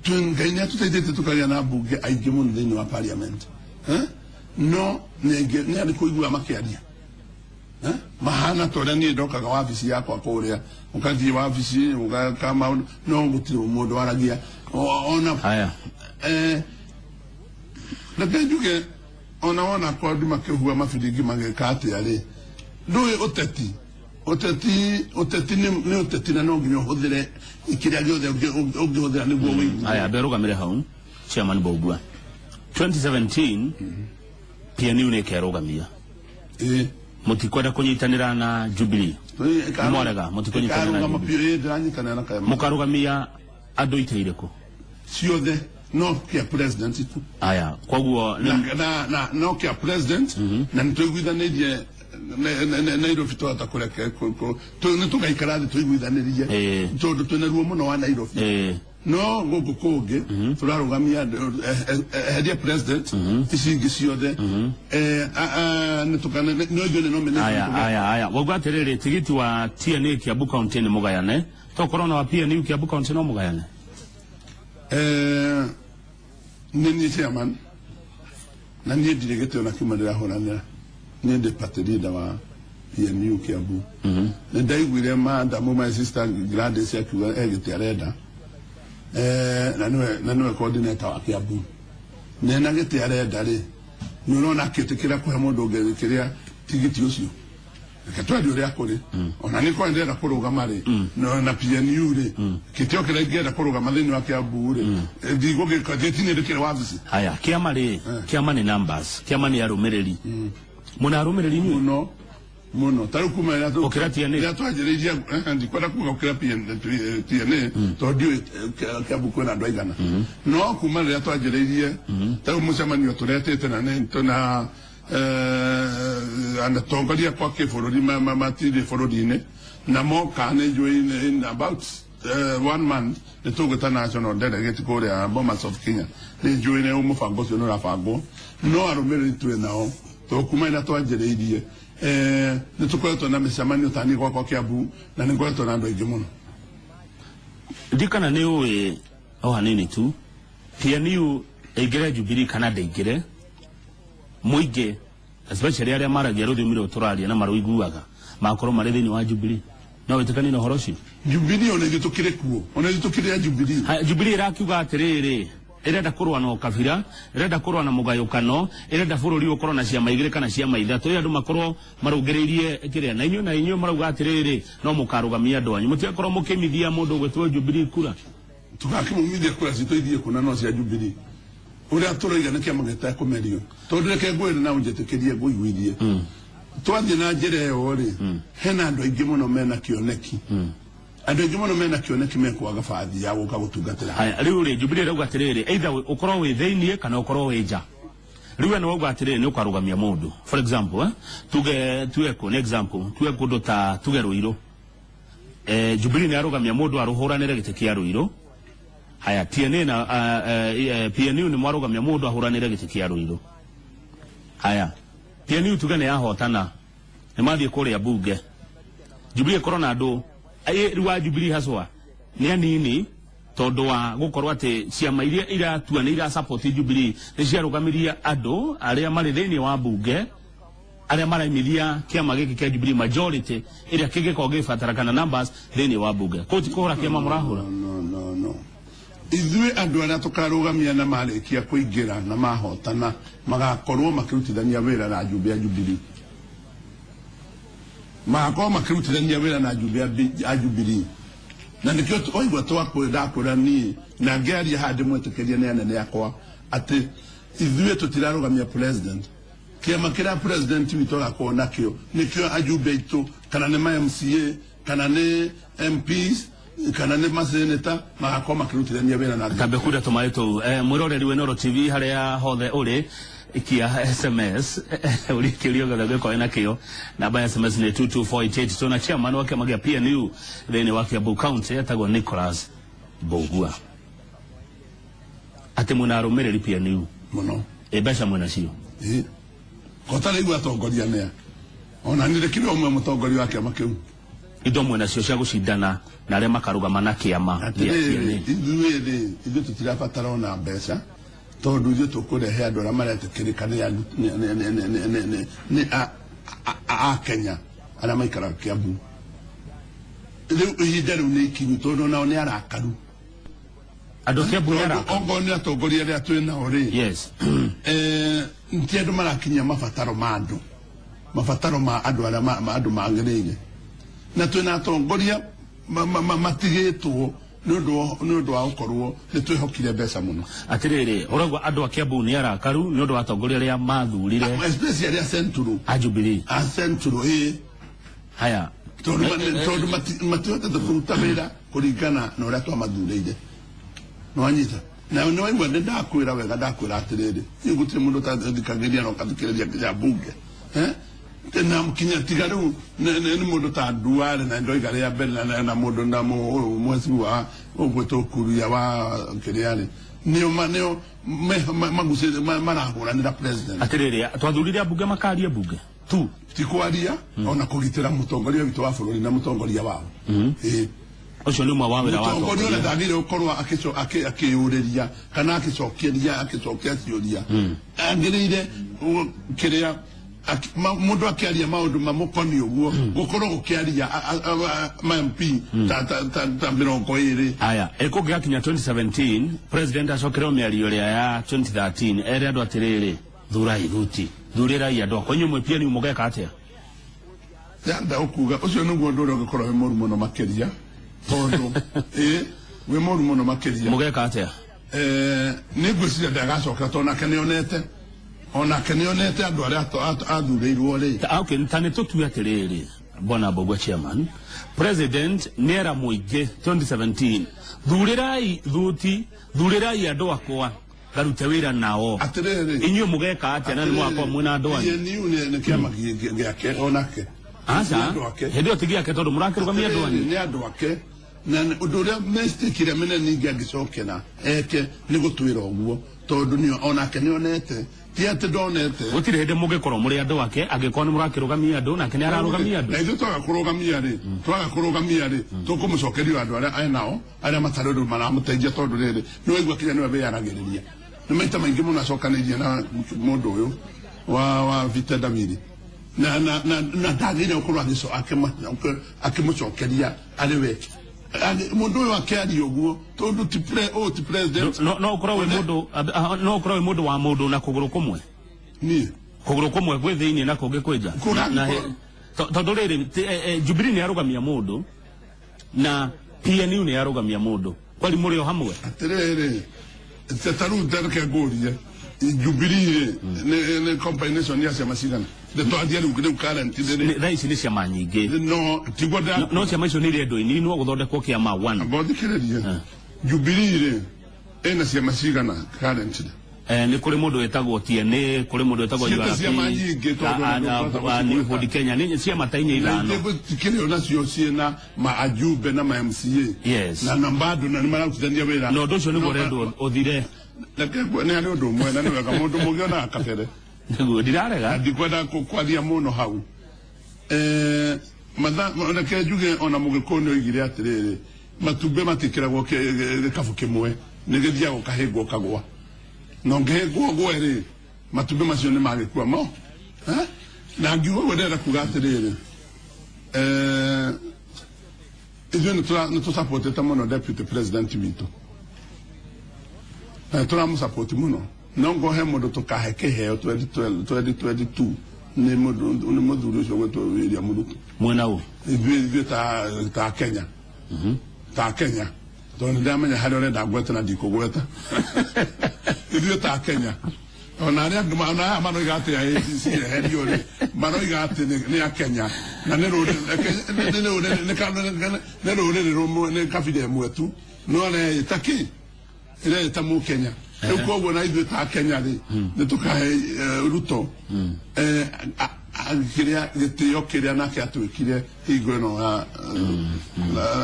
Ngai nĩ atũteithĩtie tũkagĩa na mbunge aingĩ mũno thĩinĩ wa parliament. No nĩ arĩ kũigua makĩaria. Mahana ta ũrĩa niĩ ndokaga wabici yakwa kũrĩa, ũgathiĩ wabici ũgeka maũndũ, no gũtirĩ mũndũ waragia. Ona haya. Reke njuge ona wona kondi makĩhua mabiringi magĩka atĩa rĩ, ndũĩ ũteti. Ũteti, ũteti nĩ ũteti na no nginya ũhũthĩre kĩrĩa gĩothe ũngĩhũthĩra nĩguo wĩigue. Haya, mbere rũgamĩre hau, Chairman Mbugua. 2017 PNU nĩ ĩkerũgamia. Mũtikwenda kũnyitanĩra na Jubilee. Mwarega, mũtikũnyitanĩra na Jubilee. Ndĩranyitanĩra na Kayama. Mũkarũgamia andũ itĩ irĩkũ? Ciothe no kĩa president tu. Aya, koguo na no kĩa president na nĩtũiguithanĩirie Nairobi twahota kũreke nĩ tũgaikara thĩ tũiguithanĩrie tondũ twĩna ruo mũno wa Nairobi. No gũkũ kũngĩ tũrarũgamia eheria president ici ingĩ ciothe no ithuĩ nĩ nomination. Aya aya wauga atĩrĩrĩ, tigiti wa TNA Kiambu County nĩ mũgayane, tokorwo na wa PNU Kiambu County no mũgayane? Nĩ niĩ chairman na niĩ ndirĩ gĩtĩ ona kĩmwe ndĩrahũranĩra. Niĩ ndĩ party leader wa PNU Kiambu. Nĩ ndaiguire madamu my sister Gladys akiuga e gĩtĩ arenda, na nĩwe coordinator wa Kiambu. Nena gĩtĩ arenda rĩ, nĩ ũrona akĩtĩkĩra kũhe mũndũ ũngĩ kĩrĩa tigiti ũcio. Reke twarie ũrĩa kũrĩ. Ona nĩ korwo ndĩrenda kũrũgama rĩ, na PNU rĩ, gĩtĩ o kĩrĩa ingĩenda kũrũgama thĩinĩ wa Kiambu rĩ, ndigũgĩka gĩtinĩ ndĩkĩrĩ wabici. Haya, kĩama rĩ, kĩama nĩ numbers, kĩama nĩ arũmĩrĩri. Mũna arũmĩrĩri inyuĩ? Mũno mũno. Ta rĩu kuma rĩrĩa Gũkĩra TNA? Rĩrĩa twanjĩrĩirie, ndikwenda kuga gũkĩra TNA tondũ ndiũĩ Kiambu kwĩna andũ aigana. No kuma rĩrĩa twanjĩrĩirie, ta rĩu mũcemanio tũretĩte na nĩ tũna atongoria kwa kĩbũrũri matirĩ bũrũri-inĩ na moka nĩ njũĩ in about 1 month nĩ tũgwĩta national delegate kũrĩa Bomas of Kenya. Nĩ njũĩ nĩ mũbango ũcio nĩ ũrabangwo, no arũmĩrĩri twĩ nao tondũ kuma rĩrĩa twanjĩrĩirie nĩ tũkoretwo na mĩcemanio ta niĩ gwakwa Kiambu na nĩ ngoretwo na andũ aingĩ mũno. Ndikana nĩ ũĩ o hanini tu PNU ĩingĩre Jubilee kana ndĩingĩre, mũingĩ especially arĩa maragia rũthiomi rũrũ tũraria na marũiguaga makorwo marĩ thĩinĩ wa Jubilee, no wĩtĩkanie na ũhoro ũcio? Jubilee ona ithuĩ tũkĩrĩ kuo, ona ithuĩ tũkĩrĩ a Jubilee. Jubilee ĩrakiuga atĩrĩrĩ, ĩrenda kũrũa na ũkabira, ĩrenda kũrũa na mũgayũkano, ĩrenda bũrũri ũkorwo na ciama igĩrĩ kana ciama ithatũ, ĩrĩa andũ makorwo marũngĩrĩirie kĩrĩa, na inyuĩ na inyuĩ marauga atĩrĩrĩ, no mũkarũgamia andũ anyu, mũtigakorwo mũkĩmithia mũndũ ũgwĩtwo Jubilee kura. Tũgakĩmũmithia kura citũ ithiĩ kũna no cia Jubilee. Ũrĩa tũroiga nĩ kĩama gĩtekũmerio, tondũ reke ngwĩre na ũnjĩtĩkĩrie ngũiguithie. Twathiĩ na njĩra ĩyo rĩ, hena andũ aingĩ mũno mena kĩoneki. Andũ aingĩ mũno mena kĩoneki mekwaga bathi ya gũka gũtungatĩra. Haya, rĩu rĩ, Jubilee ĩrauga atĩrĩrĩ, either ũkorwo wĩ thĩiniĩ kana ũkorwo wĩ nja. Rĩu we nĩ wauga atĩrĩrĩ, nĩ ũkarũgamia mũndũ. For example, tuge tuge kũ, nĩ example, tuge kũndũ ta tuge Ruiru. Jubilee nĩ arũgamia mũndũ arũhũranĩre gĩtĩ kĩa Ruiru. Haya, TNA na PNU nĩ mwarũgamia mũndũ ahũranĩre gĩtĩ kĩa Ruiru. Haya, PNU tuge nĩ yahotana, nĩ mathiĩ kũrĩa bunge. Jubilee ĩkorwo na andũ, rĩu wa Jubilee haswa nĩ anini tondũ wa gũkorwo atĩ ciama iria iratua nĩ irasupport Jubilee nĩ ciarũgamirie andũ arĩa marĩ thĩinĩ wa bunge arĩa maraimithia kĩama gĩkĩ kĩa Jubilee majority ĩrĩa kĩngĩkorwo gĩgĩbatara kana numbers thĩinĩ wa bunge. Kũu ti kũhũra kĩama mũrahũra? No, no, no. Ithuĩ andũ arĩa tũkarũgamia na marĩkia kũingĩra na mahotana magakorwo makĩrutithania wĩra na njumbe ya Jubilee. Magakorwo makĩrutithania wĩra na njumbe ya Jubilee. Na nĩkĩo waigua ndakwĩra niĩ na ngĩaria haha ndĩmwĩtĩkĩrie nĩ anene akwa atĩ ithuĩ tũtirarũgamia president. Kĩama kĩrĩa president witũ agakorwo nakĩo nĩkĩo ajumbe aitũ, kana nĩ ma MCA, kana nĩ MPs, kana nĩ maseneta, magakorwo makĩrutithania wĩra na Tambe kunda tũmaĩ tũu. Mwĩroreri wa Inooro TV harĩa hothe ũrĩ, ikia SMS ũrie kĩũria gĩothe ũngĩkorwo wĩna kĩo. Namba ya SMS nĩ 22488. Tuna chairman wa kĩama kĩa PNU thĩinĩ wa Kiambu County etagwo Nicholas Mbugua. Atĩ mwĩna arũmĩrĩri PNU? Mũno. Mbeca mwĩna cio? Ĩ. Kota rĩu atongoria nĩa? Ona nĩ ndĩkĩrĩ ũmwe mũtongoria wa kĩama kĩu. Indo mwĩna cio cia gũcindana na arĩa makarũgama na kĩama gĩa Atĩrĩrĩ, TNA. ithuĩ rĩ, ithuĩ tũtirabatara ona mbeca tondũ ithuĩ tũkũrehe andũ arĩa maretĩkĩrĩka nĩ a Kenya arĩa maikaraga Kiambu. Rĩu ihinda rĩu nĩ ikinyu tondũ nao nĩ arakaru. Andũ a Kiambu nĩ Tondũ arakaru? Okorwo nĩ atongoria arĩa twĩ nao rĩ, Yes. ti andũ marakinyia mabataro ma andũ, mabataro ma andũ arĩa andũ magĩrĩire. Na twĩna atongoria matigĩtwo nĩ ũndũ wa gũkorwo nĩ twĩhokire mbeca mũno. Atĩrĩrĩ, ũrauga andũ a Kiambu nĩ arakaru nĩ ũndũ wa atongoria arĩa mathurire. Especially arĩa Central. A Jubilee. A Central, ĩ. Haya. Tondũ matihotete kũruta wĩra kũringana na ũrĩa twamathurĩire. Nĩwanyita? Na nĩ waigua nĩ ndakwĩra wega, ndakwĩra atĩrĩrĩ, niĩ gũtirĩ mũndũ ũtathikagĩrĩria na ũkathikĩrĩria nginya mbunge. Na kinya tiga rĩu nĩ mũndũ ta Duale na ndoiga rĩa mbere na mũndũ na mweci wa ũgwĩtwo Kuria wa kĩrĩa rĩ, nĩo nĩo magucĩrĩria marahũranĩra president. Atiriri, twathurire ambunge makarie bunge tu? Ti kwaria, ona kũgitĩra mũtongoria witũ wa bũrũri na mũtongoria wao. Ĩĩ. Ũcio nĩ ũmwe wa wĩra wa Mũtongoria ũrĩa ndagĩrĩire gũkorwo akĩyũrĩria kana agĩcokeria, agĩcokia ciũria, agĩrĩire kĩrĩa mũndũ akĩaria maũndũ mamũkoniĩ ũguo, gũkorwo gũkĩaria ma MP ta 20. Aya, ĩkũngĩgakinya 2017, president acokerwo mĩario ĩrĩa ya 2013, ere andũ atĩrĩrĩ, thurai thuti, thurĩrai andũ akwa, inyuĩ mwĩ PNU mũgeka atĩa? Ndĩrenda ũkuga ũcio nĩguo ũndũ ũrĩa ũngĩkorwo wĩ mũru mũno makĩria, tondũ ĩ wĩ mũru mũno makĩria. Mũgeka atĩa? Nĩ ngwĩciria ndagacokera, tondũ nake nĩonete, onake nĩonete andũ arĩa athurĩirwo rĩ. Okay, ta nĩ tũtue atĩrĩrĩ, bwana Mbogua chairman, president nĩera mũingĩ 2017, thurĩrai thuti, thurĩrai andũ akwa ngarute wĩra nao. Atĩrĩrĩ, Inyuĩ mũgeka atĩa na nĩ mũgakorwo mwĩna andũ anyu? PNU nĩ kĩama gĩake onake. Aca. Nĩ andũ ake. Hĩndĩ ĩyo ti gĩake, tondũ mũrakĩrũgamia andũ anyu. Nĩ andũ ake, na ũndũ ũrĩa mistake ĩrĩa mĩnene ningĩ angĩcokera eke nĩ gũtwĩra ũguo, tondũ onake nĩonete, ti atĩ ndonete. Gũtirĩ hĩndĩ mũngĩkorwo mũrĩ andũ ake angĩkorwo nĩ mũrakĩrũgamia andũ, nake nĩ ararũgamia andũ. Na ithuĩ twaga kũrũgamia rĩ, tũkũmũcokeria andũ arĩa enao, arĩa matarĩ ũndũ maramũteithia, tondũ rĩrĩ nĩ waigua kinya nĩwe wĩyaragĩrĩria, nĩ maita maingĩ mũno acokanĩirie na mũndũ ũyũ wa vitendawili na ndagĩrĩire gũkorwo akĩmũcokeria arĩ we mũndũ ũyũ akĩaria ũguo, tondũ ti ũyũ ti president. No ũkorwo wĩ mũndũ, no ũkorwo wĩ mũndũ wa mũndũ na kũgũrũ kũmwe. Niĩ? Kũgũrũ kũmwe gwĩ thĩinĩ na kũngĩ kwĩ nja. Tondũ rĩrĩ Jubilee nĩ yarũgamia mũndũ na PNU nĩ yarũgamia mũndũ, kwari mũrĩ o hamwe. Atĩrĩrĩ, ta rĩu reke ngũrie, Jubilee rĩ, nĩ combination ya ciama cigana? Twanjie rĩu current rĩ. Thaa ici nĩ ciama nyingĩ. No tiguo. No ciama icio nĩ irendwo ininwo, gũthondekwo kĩama one. Mbothikĩrĩrie, Jubilee rĩ, ĩna ciama cigana currently? Nĩ kũrĩ mũndũ wĩtagwo TNA, kũrĩ mũndũ wĩtagwo Ciĩte URP, ciama nyingĩ, tondũ New Ford Kenya, nĩ ciama ta inya, ithano. Tikĩrĩ onacio ciĩna ma ajumbe na ma MCA na bado na nĩ mararutithania wĩra. Na ũndũ ũcio nĩguo ũrendwo ũthire. Reke nĩ harĩ ũndũ ũmwe, na nĩ wega mũndũ mũgĩonaga kabere. Nĩguo ndirarega. Na ndikwenda kwaria mũno hau. Reke njuge ona Mũgĩkũyũ nĩ oigire atĩrĩrĩ, matumbĩ matikĩragwo gĩkabu kĩmwe, nĩ gĩthiaga ũkahĩngwo ũkagwa, na ũngĩhĩngwo ũgwe rĩ, matumbĩ macio nĩ magĩkua mo. Eh? Na ngiuga ũguo ndĩrenda kuga atĩrĩrĩ, ithuĩ nĩ tũsupportĩte mũno deputy president witũ, na tũramũsupport mũno, no ngohe mũndũ tũkahe kĩheo 2022 nĩ mũndũ, nĩ mũthuri ũcio gwĩtwo William Ruto. Mwena ũ? Ithuĩ ta Kenya, ta Kenya, tondũ nĩ ndamenya harĩa ũrenda ngwete na ndikũgweta. Ithuĩ ta Kenya, ona arĩa angĩ ona aya maroiga atĩ ACC eherio rĩ, maroiga atĩ nĩ a Kenya na nĩ rũrĩrĩ nĩ rũrĩrĩ nĩ rũrĩrĩ rũmwe, nĩ kabira ĩmwe tu, no areĩta kĩ, ĩreĩta mũkenya. Rĩu koguo na ithuĩ ta Kenya rĩ, nĩ tũkahe Ruto kĩrĩa gĩtĩo kĩrĩa nake atwĩkire hingo ĩno ya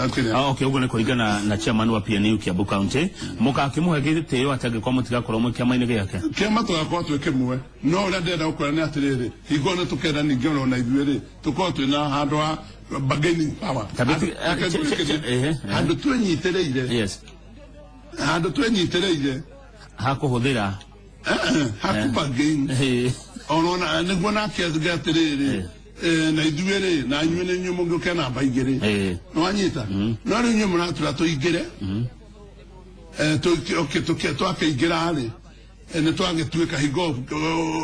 kĩrĩa. Ah, okay, ũguo nĩ kũringana na chairman wa PNU Kiambu County. Mũgakĩmũhe gĩtĩo atĩ angĩkorwo mũtigakorwo mwĩ kĩama-inĩ gĩake? Kĩama tũgakorwo twĩ kĩmwe, no ũrĩa ndĩrenda gũkwĩra nĩ atĩrĩrĩ, hingo ĩno tũkenda ningĩ ona ithuĩ rĩ, tũkorwo twĩna handũ ha bargaining power. Tabiti- Reke ngwĩkĩrie. Ehe, ehe. Handũ twenyitĩrĩire, handũ twenyitĩrĩire Hakũhũthĩra. Haku bargain ona nĩguo nake athuge atĩrĩrĩ, na ithuĩ rĩ, na inyuĩ nĩ inyuĩ mũngĩũke namba igĩrĩ. Nĩwanyita? No rĩu inyuĩ mũratũra tũingĩre. Okay, twakĩingĩra rĩ, nĩ twagĩtuĩka hingo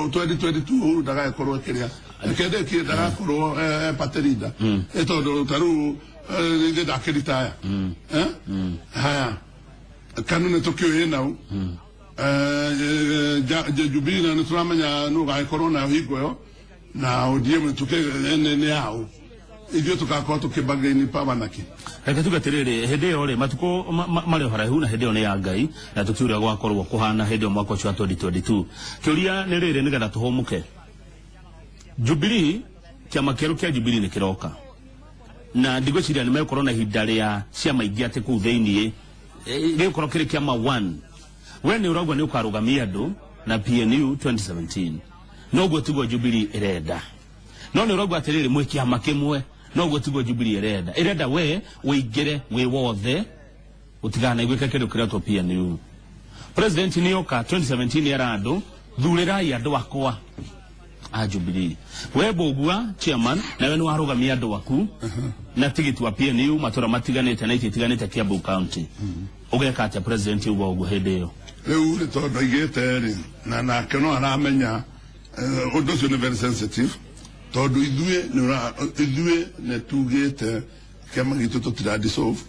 2022 Uhuru ndagagĩkorwo kĩrĩa reke ndĩkie, ndagakorwo party leader. Tondũ ta rĩu ithuĩ ndakĩritaya. Haya, KANU nĩ tũkĩũĩ nau. Jubilee na nĩ tũramenya nũ gagĩkorwo nayo hingo ĩyo, na ODM nĩ yaũ. Ithuĩ tũgakorwo tũkĩbargain power naki. Reke tuge atiriri, hĩndĩ ĩyo rĩ, matukũ marĩ o haraihu, na hĩndĩ ĩyo nĩ ya Ngai, na tũtiũĩ ũrĩa gwakorwo kũhana hĩndĩ ĩyo mwaka ũcio wa 2022. Kĩũria nĩ rĩrĩ, nĩgetha tũhũmũke, Jubilee, kĩama kĩerũ kĩa Jubilee nĩ kĩroka, na ndigwĩciria nĩ megũkorwo na ihinda rĩa ciama ingĩ atĩ kũu thĩiniĩ gĩgũkorwo kĩrĩ kĩama one. We nĩ ũrauga nĩ ũkarũgamia andũ na PNU 2017, noguo tiguo Jubilee ĩrenda. No nĩ ũrauga atĩrĩrĩ, mwĩ kĩama kĩmwe, noguo tiguo Jubilee ĩrenda. Ĩrenda we ũingĩre wĩ wothe, ũtikanaiguĩke kĩndũ kĩretwo PNU. President nĩ oka 2017 era andũ, thurĩrai andũ akwa a Jubilee. We Mbũgua chairman, nawe nĩ warũgamia andũ aku na tigiti wa PNU matũra matiganĩte na itĩ itiganĩte Kiambu County. Ũgeka atĩa president uga ũguo hĩndĩ ĩyo? Rĩu rĩ, tondũ aigĩte rĩ, na nake no aramenya ũndũ ũcio nĩ very sensitive, tondũ ithuĩ nĩ tugĩte kĩama gitũ tũtira dissolve,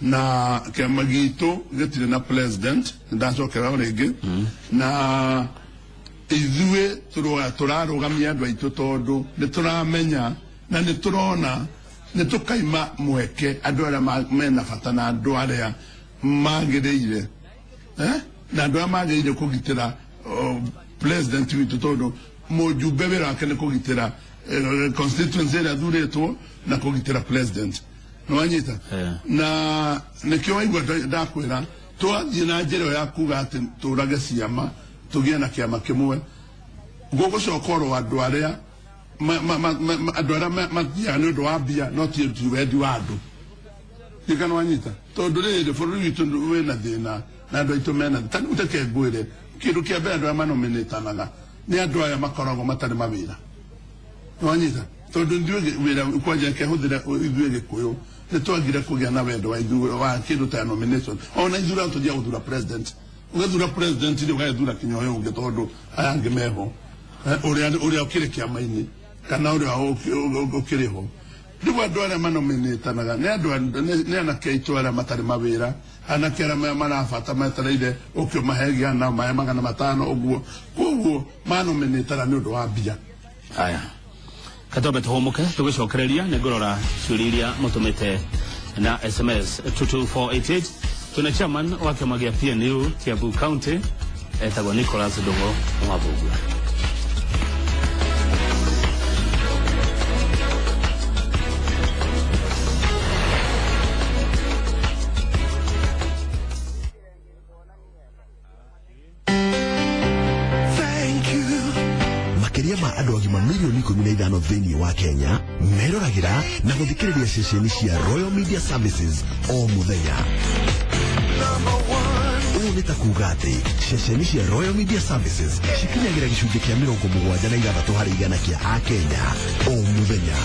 na kĩama gitũ gĩtirĩ na president, ndacokera o rĩngĩ, na ithuĩ tũrarũgamia andũ aitũ tondũ nĩ tũramenya na nĩ tũrona nĩ tũkaima mweke andũ arĩa mena bata na andũ arĩa magĩrĩire, na andũ arĩa magĩrĩire kũgitĩra president witũ, tondũ mũjumbe wĩra wake nĩ kũgitĩra constituency ĩrĩa athurĩtwo na kũgitĩra president. Nĩwanyita? Na nĩkĩo waigua ndakwĩra twathiĩ na njĩra ĩyo ya kuga atĩ tũrage ciama tũgĩe na kĩama kĩmwe, gũgũcoka oro andũ arĩa andũ arĩa mathiaga nĩ ũndũ wa mbia, no ti wendi wa andũ. Ndikana wanyita? Tondũ rĩrĩ, bũrũri witũ wĩna thĩna na andũ aitũ mena ta rĩu reke ngwĩre kĩndũ kĩa mbere, andũ arĩa manominĩtanaga nĩ andũ aya makoragwo matarĩ mawĩra. Nĩwanyita? Tondũ ithuĩ wĩra kwanja kehũthĩra ithuĩ Gĩkũyũ nĩ twagire kũgĩa na wendo wa ithuĩ wa kĩndũ ta nomination. Ona ithurano tũthiaga gũthura president, ũgathura president rĩ, ũgagĩthura kinya ũyũ ũngĩ tondũ aya angĩ meho, ũrĩa ũkĩrĩ kĩama-inĩ kana ũrĩa ũkĩrĩ ho. Rĩu andũ arĩa manominĩtanaga nĩ andũ nĩ anake aitũ arĩa matarĩ mawĩra, anake arĩa marabata metereire ũkĩ ũmahe igana, ũmahe 500 ũguo, koguo manominĩtana nĩ ũndũ wa mbia. Haya, katombe tũhũmũke, tũgĩcokereria nĩ ngũrora ciũria iria mũtũmĩte na SMS 22488. Tuna chairman wa kĩama gĩa PNU Kiambu County, etagwo Nicholas Ndung'u wa Mbũgua. Makĩria ma andũ agima milioni 15 thĩinĩ wa Kenya meroragĩra na gũthikĩrĩria ceceni cia Royal Media Services o mũthenya. Ũũ nĩ ta kuga atĩ ceceni cia Royal Media Services cikinyagĩra gĩcunjĩ kĩa 76 harĩ igana kĩa Akenya o mũthenya.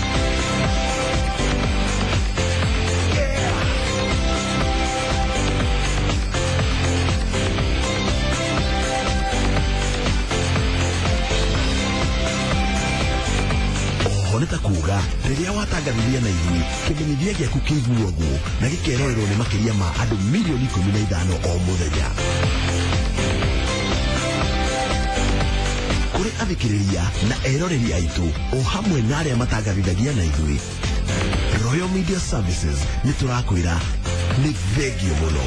Nĩ ta kuga rĩrĩa watangathithia na ithuĩ, kĩmenyithia gĩaku kĩiguagwo na gĩkerorerwo nĩ makĩria ma andũ milioni 15 o mũthenya. Kũrĩ athikĩrĩria na eroreri aitũ o hamwe na arĩa matangathithagia na ithuĩ, Royal Media Services nĩ tũrakwĩra nĩ thengio mũno.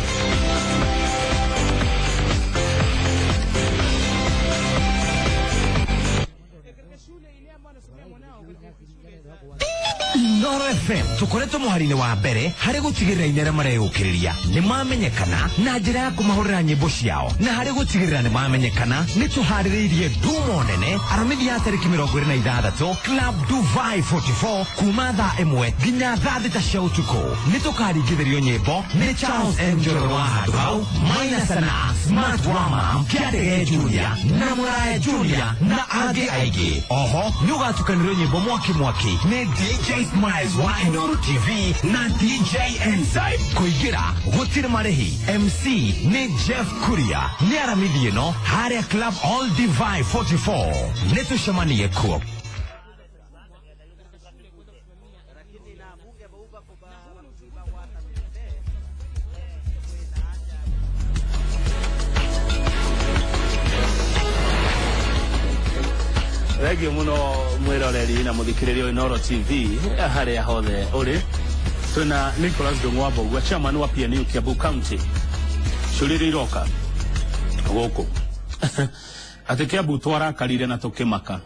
Inoro FM tukoretwo mũhari-inĩ wa mbere harĩ gũtigĩrĩra aini arĩa mareyũkĩrĩria nĩ mamenyekana na njĩra ya kũmahũrĩra nyĩmbo ciao, na harĩ gũtigĩrĩra nĩ mamenyekana nĩ tũharĩrĩirie ndumo nene aramithi ya tarĩki 26 Club Dubai 44 kuma thaa 1 nginya thaa 6 cia ũtukũ. Nĩ tũkaringithĩrio nyĩmbo nĩ Charles M Njoroge wa handũ hau, Maina Sana, Smart Wama, Kĩandege Junior na Mũraya Junior na angĩ aingĩ. Oho nĩ ũgatukanĩrio nyĩmbo mwaki mwaki nĩ DJ Smiles wa Inoro TV na DJ Enzyme. Kũingĩra gũtirĩ marĩhi. MC nĩ Jeff Kuria. Nĩ aramithi ĩno harĩa Club All Divine 44. Nĩ tũcemanie kuo. Thank you muno mwiroreri na muthikiriria Inooro TV haria hothe uri. Twina Nicholas Ndung'u wa Mbugua, chairman wa PNU Kiambu County. Ciũria iroka gũkũ atĩ Kiambu twarakarire na tũkĩmaka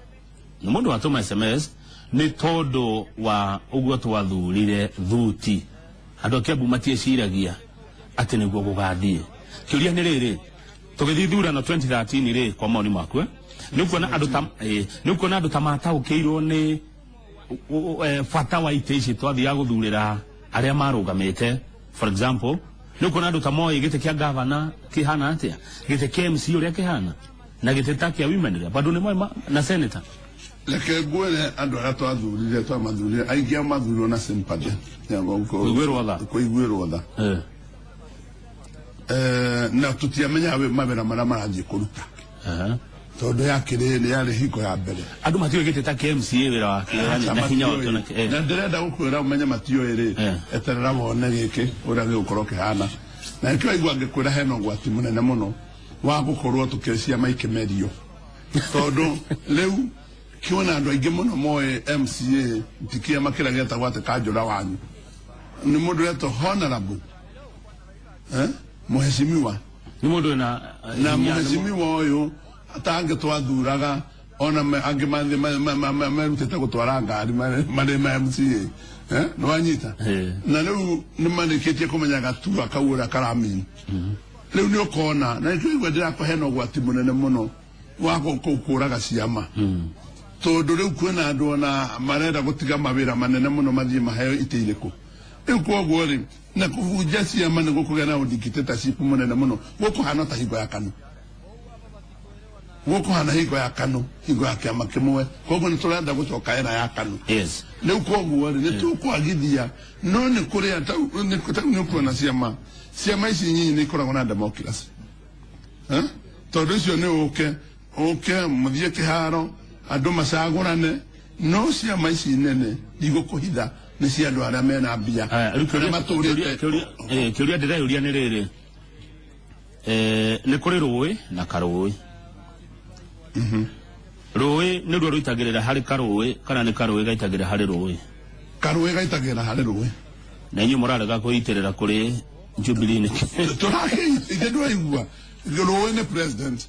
nĩ mũndũ watũma SMS nĩ tondũ wa ũguo twathurire thuti. Andũ a Kiambu matiĩciragia atĩ nĩguo gũgathiĩ. Kĩũria nĩ rĩrĩ, tũgĩthiĩ ithurano 2013 rĩ, kwa maoni maku nĩ ũkuona andũ ta nĩ ũkuona andũ ta mataũkĩirwo nĩ bata wa itĩ ici twathiaga gũthurĩra arĩa marũgamĩte. For example, nĩ ũkuona andũ ta moĩ gĩtĩ kĩa gavana kĩhana atĩa, gĩtĩ kĩa MC ũrĩa kĩhana, na gĩtĩ ta kĩa women rep andũ nĩ moĩ na senator. Reke ngwĩre andũ arĩa twathurire twamathurire aingĩ ao mathurirwo na sympathy kũiguĩrwo tha, kũiguĩrwo tha na tũtiamenyaga mawĩra marĩa marathiĩ kũruta tondũ yakĩrĩ yarĩ hingo ya mbere. Andũ matiũĩ gĩtĩ ta kĩa MCA wĩra wake na hinya wakĩo na na ndĩrenda gũkwĩra ũmenye matiũĩ rĩ, eterera wone gĩkĩ ũrĩa gĩgũkorwo kĩhana. Na nĩkĩo waigua ngĩkwĩra hena ũgwati mũnene mũno wa gũkorwo tũkĩciama ikĩmerio, tondũ rĩu kĩona andũ aingĩ mũno moĩ MCA ti kĩama kĩrĩa gĩetagwo atĩ kanjũra wanyu, nĩ mũndũ ũretwo honorable mheshimiwa, nĩ mũndũ wĩna na mheshimiwa ũyũ atangĩ twathuraga ona angĩ merutĩte gũtwara ngari marĩ ma MCA nĩ wanyita. Na rĩu nĩ marĩkĩtie kũmenya gatua kau ũrĩa karamini. Rĩu nĩ ũkona na nĩkĩo igua ndĩrakũhe na ũgwati mũnene mũno wa kũraga ciama, tondũ rĩu kwĩna andũ ona marenda gũtiga mawĩra manene mũno mathiĩ maheo itĩ irĩkũ. Rĩu kwoguo rĩ, na kũbunja ciama nĩ gũkũgĩa na dictatorship mũnene mũno, gũkũhana ta hingo ya KANU, gũkũhana hingo ya KANU, hingo ya kĩama kĩmwe. Koguo nĩ tũrenda gũcoka era ya KANU. Yes. Rĩu kwoguo rĩ, nĩ tũkwagithia no nĩ kũrĩa nĩ ũkuona ciama ciama ici nyinyi nĩ ikoragwo na democracy tondũ icio nĩ ũke ũke mũthiĩ kĩharo andũ macagũrane, no ciama ici nene igũkũhitha nĩ cia andũ arĩa mena mbia arĩa matũrĩte. Kĩũria ndĩreyũria nĩ rĩrĩ, nĩ kũrĩ rũĩ na karũĩ. Rũĩ nĩruo rũitagĩrĩra harĩ karũĩ kana nĩ karũĩ gaitagĩrĩra harĩ rũĩ? Karũĩ gaitagĩrĩra harĩ rũĩ. Na inyuĩ mũrarega kũitĩrĩra kũrĩ Jubilee nĩkĩ? Tũrakĩ ndũraigua rũĩ nĩ president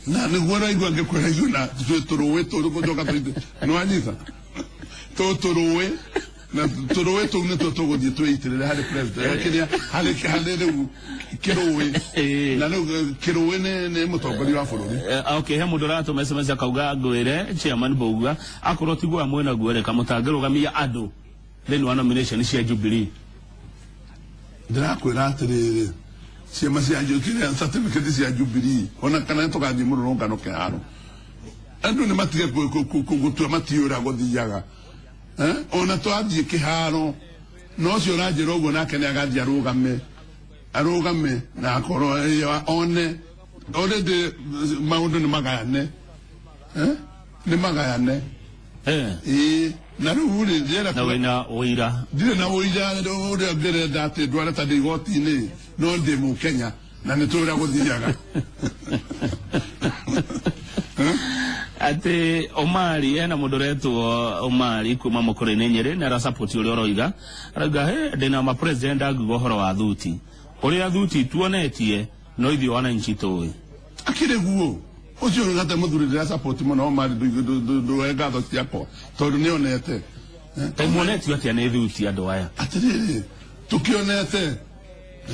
na nĩguo raigua ngĩkwĩra ithuĩ na tũrũĩ tũgũcoka tũite nĩ wanyita tũrũĩ na tũrũĩ tũu nĩtuo tũgũthiĩ twĩitĩrĩre harĩ president kĩrĩa harĩ rĩu kĩrũĩ na rĩu kĩrũĩ nĩ mũtongoria wa bũrũri. Okay, he mũndũ ũratũma SMS akauga ngwĩre chairman Mbugua akorwo tiguo mwena guo reka mũtangĩrũgamia andũ thĩinĩ wa nomination cia Jubilee. Ndĩrakwĩra atĩrĩrĩ, ciama cia kĩrĩa certificate cia Jubilee ona kana tũgathiĩ mũrũrũngano kĩharo andũ nĩ matige gũtua matiũĩ ũrĩa gũthiaga. Ona twathiĩ kĩharo no ũcio ũranjĩra ũguo nake nĩ agathiĩ arũgame arũgame na akorwo one already maũndũ nĩ magayane nĩ magayane ĩĩ. Na rĩu rĩ ndĩrenda na wĩna ũira, ndirĩ na ũira ũrĩa ndĩrenda atĩ ndware ta ndĩ igoti-inĩ no ndĩ mũkenya na nĩ tũĩ ũrĩa gũthiaga. Atĩ Omari ena mũndũ ũretwo Omari kuma Mũkũrĩ-inĩ Nyĩrĩ nĩ arasupport ũrĩa ũroiga, arauga he ndĩna ma president angiuga ũhoro wa thuti ũrĩa thuti tuonetie no ithuĩ wananchi tũĩ. Akĩrĩ guo ũcio ũrĩa mũthuri ndĩra support mũno Omari ndũhe ngatho ciakwa tondũ nĩonete. Muonetio atĩa nĩ thuti andũ aya? Atĩrĩrĩ tũkĩonete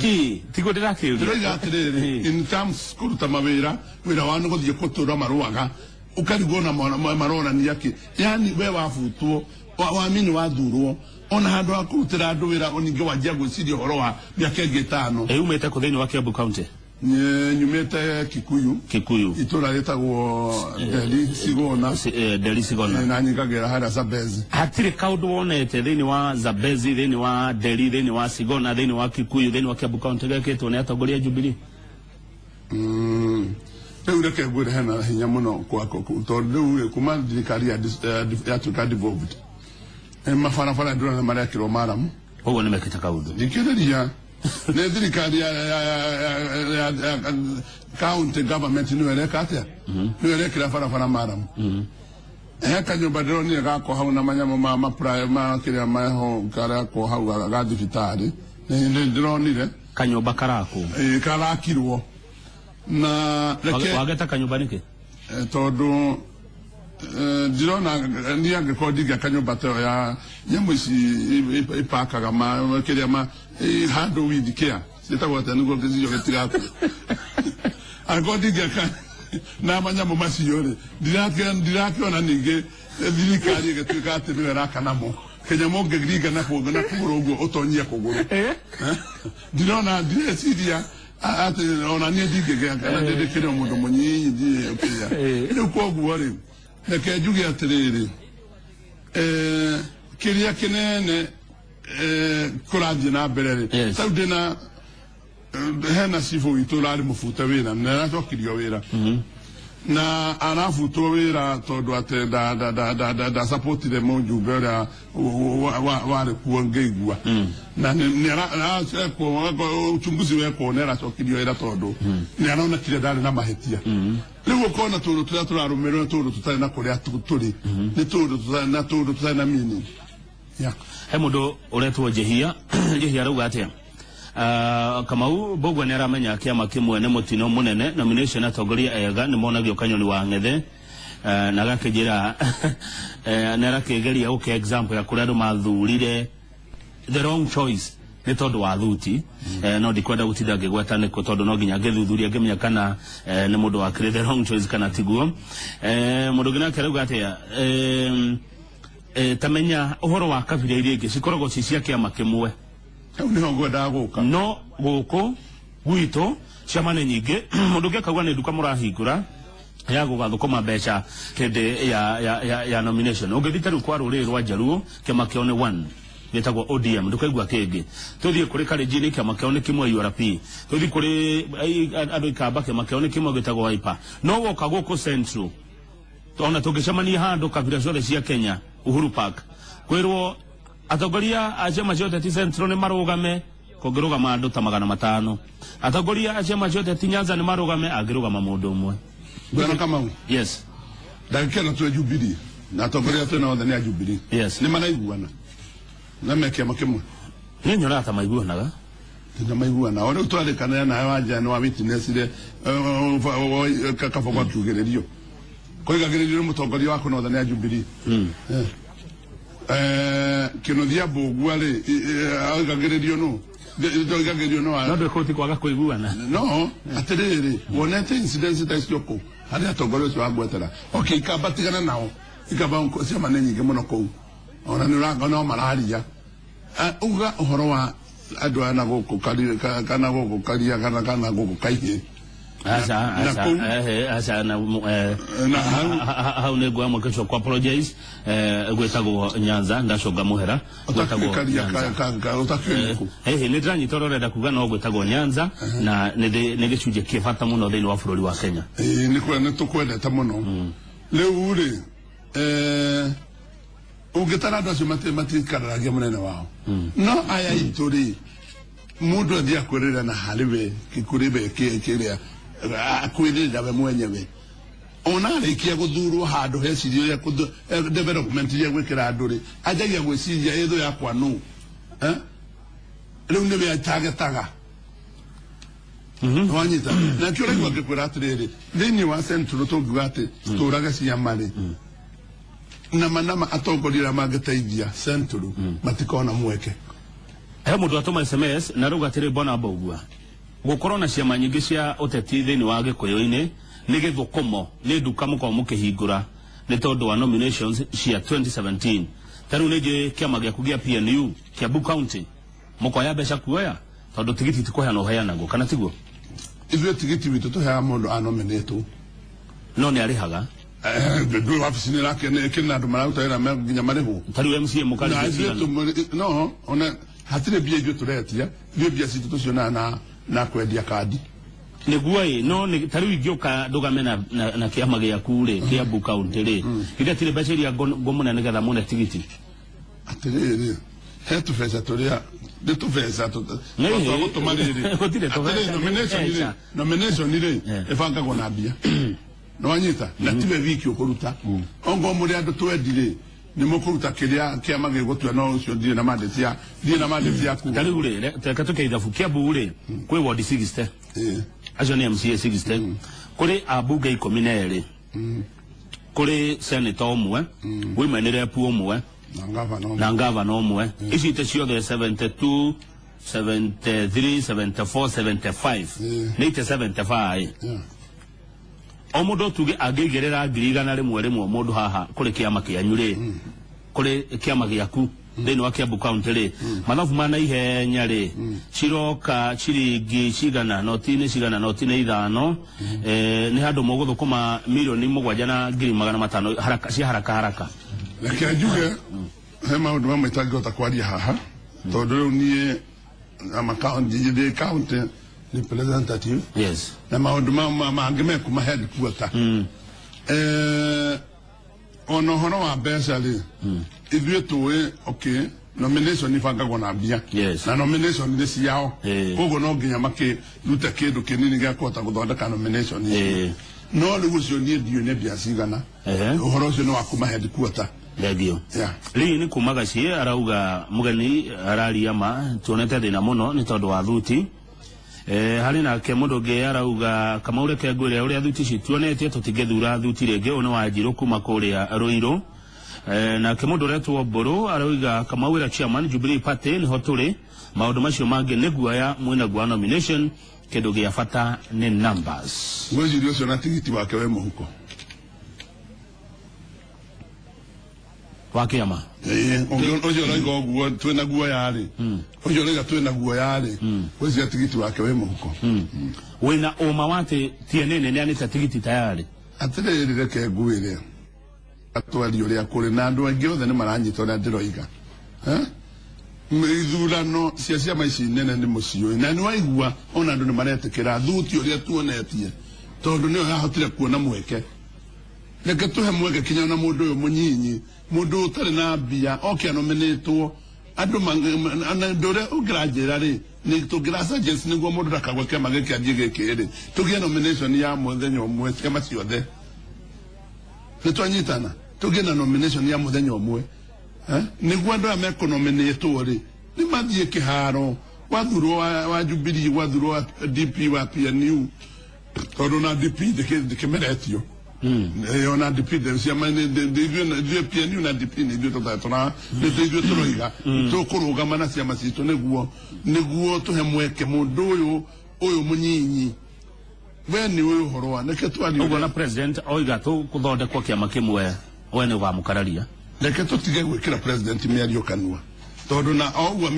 ki tiguo ndĩrakĩũria, ndĩroiga atĩrĩrĩ in terms kũruta mawĩra wĩra wao nĩ gũthiĩ gũtũra marũaga ũkarigwo na maronania kĩ, yani we wabutwo wamini wathurwo ona handũ ha kũrutĩra andũ wĩra ningĩ wanjia gwĩciria ũhoro wa mĩaka ĩngĩ ĩtano. Umĩte kũ thĩinĩ wa Kiambu County? Nyumĩte Kikuyu, Kikuyu itũra rĩtagwo Nderi Sigona, Nderi Sigona, na nyingagĩra harĩa Zambezi. Hatirĩ kaũndũ wonete thĩinĩ wa Zambezi, thĩinĩ wa Nderi, thĩinĩ wa Sigona, thĩinĩ wa Kikuyu, thĩinĩ wa Kiambu County gekĩtwo nĩ atongoria a Jubilee? Rĩu reke ngwĩre hena hinya mũno tondũ rĩu rĩ kuma thirikari yatuĩka devolved mabarabara ndĩrona marekĩrwo maramu, ũguo nĩ mekĩte kaũndũ. Thikĩrĩria Nĩ thirikari ya county government nĩyo ĩreka atĩa, nĩyo ĩrekĩra barabara maramu. He kanyũmba ndĩronire gakwo hau na manyamũ ma ma kĩrĩa maho karakwo hau ga thibitarĩ, nĩ ndĩronire kanyũmba karakwo, karakirwo na reke wageta kanyũmba nĩkĩ? Tondũ ndirona niĩ angĩkorwo ndingĩaka nyũmba ta ĩyo ya nyamũ ici ipakaga ma kĩrĩa ma handũ with care ciĩtagwo atĩa nĩguo gĩcicio gĩtigakue, angĩkorwo ndingĩaka na manyamũ macio rĩ, ndirakĩona ningĩ thirikari ĩgĩtuĩka atĩ nĩyo ĩraka namo kĩnyamũ ũngĩringa na kũgũrũ ũguo ũtonyie kũgũrũ. Ndirona, ndireciria atĩ ona niĩ ndingĩgĩaka na ndĩkĩrĩ o mũndũ mũnyinyi ndirĩ kĩrĩa. Rĩu koguo rĩ, reke njuge atĩrĩrĩ, kĩrĩa kĩnene kũrathiĩ na mbere rĩ, tau ndĩna hena cibũ witũ ũrarĩ mũbute wĩra na aracokirio wĩra, na arabutwo wĩra tondũ atĩ ndasapotire mũjumbe ũrĩa warĩ kuo ngĩigua, na uchunguzi wekwo nĩ aracokirio wĩra tondũ nĩ aronekire ndarĩ na mahĩtia. Rĩu ũkona tũndũ tũrĩa tũrarũmĩrĩrwo nĩ tũndũ tũtarĩ na kũrĩa tũrĩ, nĩ tũndũ tũtarĩ na tũndũ tũtarĩ na meaning. He mũndũ ũretwo Njehia, Njehia arauga atĩa? Kamau Mbugua nĩ aramenya kĩama kĩmwe nĩ mũtino mũnene, nomination atongoria ega nĩ monagio kanyoni wa ng'ethe, na agakĩnjĩra nĩ arakĩgeria gũkĩ example ya kũrĩa andũ mathurire the wrong choice nĩ tondũ wa thuti. No ndikwenda gũtinda ngĩgweta nĩkũ tondũ no nginya ngĩthuthuria ngĩmenya kana nĩ mũndũ wakĩrĩ the wrong choice kana tiguo. Mũndũ ũngĩ nake arauga atĩa? Tamenya ũhoro wa kabira iria ingĩ cikoragwo ci cia kĩama kĩmwe. Hau nĩho ngwendaga gũka. No gũkũ gwitũ ciama nĩ nyingĩ. Mũndũ ũngĩ akauga nĩ nduka mũrahingũra ya gũgathũkũma mbeca hĩndĩ ya nomination. Ũngĩthiĩ ta rĩu kwa rũrĩrĩ rwa Njaruo kĩama kĩao nĩ one gĩtagwo ODM, ndũkaigua kĩngĩ. Tũthiĩ kũrĩ Kalenjin kĩama kĩao nĩ kĩmwe URP, tũthiĩ kũrĩ andũ Ikamba kĩama kĩao nĩ kĩmwe gĩtagwo Wiper. No woka gũkũ Central, ona tũngĩcemania handũ kabira ciothe cia Kenya Uhuru Park, kwĩrwo atongoria a ciama cia ũteti Central nĩ marũgame, kũngĩrũgama andũ ta 500. Atongoria a ciama cia ũteti Nyanza nĩ marũgame, angĩrũgama mũndũ ũmwe. Bwana Kamau. Yes. Ndagĩka ĩno twĩ Jubilee na atongoria twĩ othe nĩ a Jubilee. Yes. Nĩ maraiguana na me kĩama kĩmwe. Nĩ nyoraga ta maiguanaga. Nĩ maiguana. O rĩu twarĩkanĩra nawe wanja nĩ wa witnessire kaba gwakiugĩrĩrio. Koigagĩrĩrio nĩ mũtongoria waku na othe nĩ a Jubilee. Kĩnuthia Mbugua rĩ, oigagĩrĩrio nũ? Oigagĩrĩrio nũ? No ndwĩkũti kwaga kũiguana. No, atĩrĩrĩ, wonete incidents ta icio kũ? Harĩa atongoria ũcio wangwetera. Okay, Ikamba tigana nao. Ikamba ciama nĩ nyingĩ mũno kũu. Ona nĩ ũranga no mararia. Uga ũhoro wa andũ aya na gũkũ kana gũkũ Karia kana gũkũ Kaihĩ. Aca, aca, na hau nĩ nguoya mweke ũcio kũ apologize, gwĩtagwo Nyanza, ndacoka mũhera, gwĩtagwo Nyanza. Nĩ ndĩranyita ũrĩa ũrenda kuga, no gwĩtagwo Nyanza na nĩ gĩcunjĩ kĩ bata mũno thĩinĩ wa bũrũri wa Kenya. Nĩ tũkwendete mũno. Rĩu rĩ, ũngĩtara andũ acio matikararagia mũnene wao. No aya itũ rĩ, mũndũ athiĩ akwĩrĩra na harĩ we, kũrĩ we kĩrĩa akwĩrĩra we mwenyewe. Ona arĩkia gũthurwo handũ heciria ũrĩa development iria gwĩkĩra andũ rĩ, anjagia gwĩciria ĩthũ yakwa nũ. Rĩu nĩwe atagetaga. Wanyita. Na kĩo ũraigua ngĩkwĩra atĩrĩrĩ, thĩinĩ wa Central tũngiuga atĩ citũraga ciama rĩ, nama nama atongoria arĩa mangĩteithia Central matikona mweke. He mũndũ atũma SMS na rauga atĩrĩ, Bwana Mbugua, gũkorwo na ciama nyingĩ cia ũteti thĩinĩ wa Gĩkũyũ-inĩ nĩ gĩthũkũmo, nĩ nduka mũkorwo mũkĩhingũra nĩ tondũ wa nominations cia 2017. Ta rĩu nĩ njũĩ kĩama gĩaku gĩa PNU Kiambu County mũkoya mbeca kuoya tondũ tigiti ti kũheana ũheanagwo, kana tiguo? Ithuĩ tigiti witũ tũheaga mũndũ anominĩtwo. No nĩ arĩhaga. Ndũĩ wabici-inĩ yake kĩrĩ na andũ mararuta wĩra nginya marĩhwo. Ta rĩu MCA mũkarĩhio cigana? No, ona hatirĩ mbia ithuĩ tũretia, ithuĩ mbia citũ tũcionaga na kwendia kandi. Nĩguo ĩ, no ta rĩu ingĩũka ndũgame na kĩama gĩaku rĩ, Kiambu County rĩ, githĩ hatirĩ mbeca iria ngũmũne nĩgetha muone tigiti? Atĩrĩrĩ, He tũbeca tũrĩa nĩ tũbeca tũgũtũma rĩrĩ. Gũtirĩ tũbeca. Nomination rĩ ĩbangagwo na mbia. Nĩwanyita na tiwe wiki ũkũruta. Ongo mũrĩ andũ twendi rĩ nĩ mũkũruta kĩrĩa kĩama gĩgũtua no ũcio ndirĩ na mandate ya ndirĩ na mandate ya kuga. Ta rĩu rĩ reke tũke ithabu Kiambu rĩ kwĩ ward 60. Acio nĩ MCA 60. Kũrĩ ambunge 12. Kũrĩ senator ũmwe, women rep ũmwe na ngavana ũmwe. Ici ite ciothe 72, 73, 74, 75. Nĩ ite 75. O mũndũ tuge angĩigĩrĩra 100,000 rĩmwe mũndũ haha kũrĩ kĩama kĩanyu rĩ, kũrĩ kĩama gĩaku thĩinĩ wa Kiambu County rĩ, mathabu ma naihenya rĩ, ciroka ciringi cigana noti-inĩ cigana noti-inĩ ithano, nĩ handũ mũgũthũkũma 7,500,000 haraka cia haraka haraka. Reke njuge he maũndũ mamwe itangĩhota kwaria haha tondũ rĩu niĩ ama county ndĩ county representative. Yes. Na maũndũ mangĩ mekuma headquarter. Ona ũhoro wa mbeca rĩ, ithuĩ tũĩ okay nomination ibangagwo na mbia. Yes. Na nomination nĩ ciao. Koguo no nginya makĩrute kĩndũ kĩnini gĩa kũhota gũthondeka nomination icio. No rĩu ũcio niĩ ndiũĩ nĩ mbia cigana. Ũhoro ũcio nĩ wa kuma headquarter. Thengio. Yeah. Rĩu nĩ kuma gaciĩ arauga mũgeni araria ma tuonete thĩna mũno nĩ tondũ wa thuti. Harĩ nake mũndũ ũngĩ arauga Kamau reke ngwĩre ũrĩa thuti ici tuonetie tũtingĩthura thuti rĩngĩ. Ũyũ nĩ Wanjirũ kuma kũrĩa Ruiru. Nake mũndũ ũretwo Mbũrũ arauga Kamau wĩra chairman Jubilee Party nĩho tũrĩ maũndũ macio mangĩ nĩ guoya mwĩna guoya nomination kĩndũ gĩa bata nĩ numbers. Ngwĩciria ũcio na tigiti wake wĩ mũhuko wa kĩama. Ũcio ũroiga ũguo twĩna guoya rĩ, ũcio ũroiga twĩna guoya rĩ, ngwĩciria tigiti wake wĩ mũhuko. Wĩna ũma wa atĩ TNA nĩneanĩte tigiti tayarĩ? Atĩrĩrĩ, reke ngwĩre atwari ũrĩa kũrĩ na andũ aingĩ othe nĩ maranyita ũrĩa ndĩroiga. Ithurano cia ciama ici nene nĩ mũciũĩ na nĩ waigua ona andũ nĩ maretĩkĩra thuti ũrĩa tuonetie tondũ nĩyo yahotire kuona mweke. Reke tũhe mweke kinya na mũndũ ũyũ mũnyinyi, mũndũ ũtarĩ na mbia oke anominĩtwo andũ andũ ũrĩa ũngĩranjĩra rĩ nĩ tũngĩra suggest nĩguo mũndũ ndakagwe kĩama gĩkĩ athiĩ gĩkĩ rĩ, tũgĩe nomination ya mũthenya ũmwe ciama ciothe. Nĩ twanyitana tũgĩe na nomination ya mũthenya ũmwe nĩguo andũ aya mekũnominĩtwo rĩ nĩ mathiĩ kĩharo wathurwo wa Jubilee, wathurwo wa DP, wa PNU tondũ na DP ndĩkĩmeretio. Ona DP ciama ithuĩ PNU na DP nĩ ithuĩ tũtatũra nĩ ithuĩ tũroiga tũkũrũgama na ciama citũ nĩguo tũhe mweke mũndũ ũyũ mũnyinyi. We nĩ ũyũ ũhoro wa nĩkĩ twarie ũguo na president oiga tũkũthondekwo kĩama kĩmwe we nĩ ũgamũkararia. Reke tũtige gwĩkĩra president mĩario kanua tondũ na o ũguo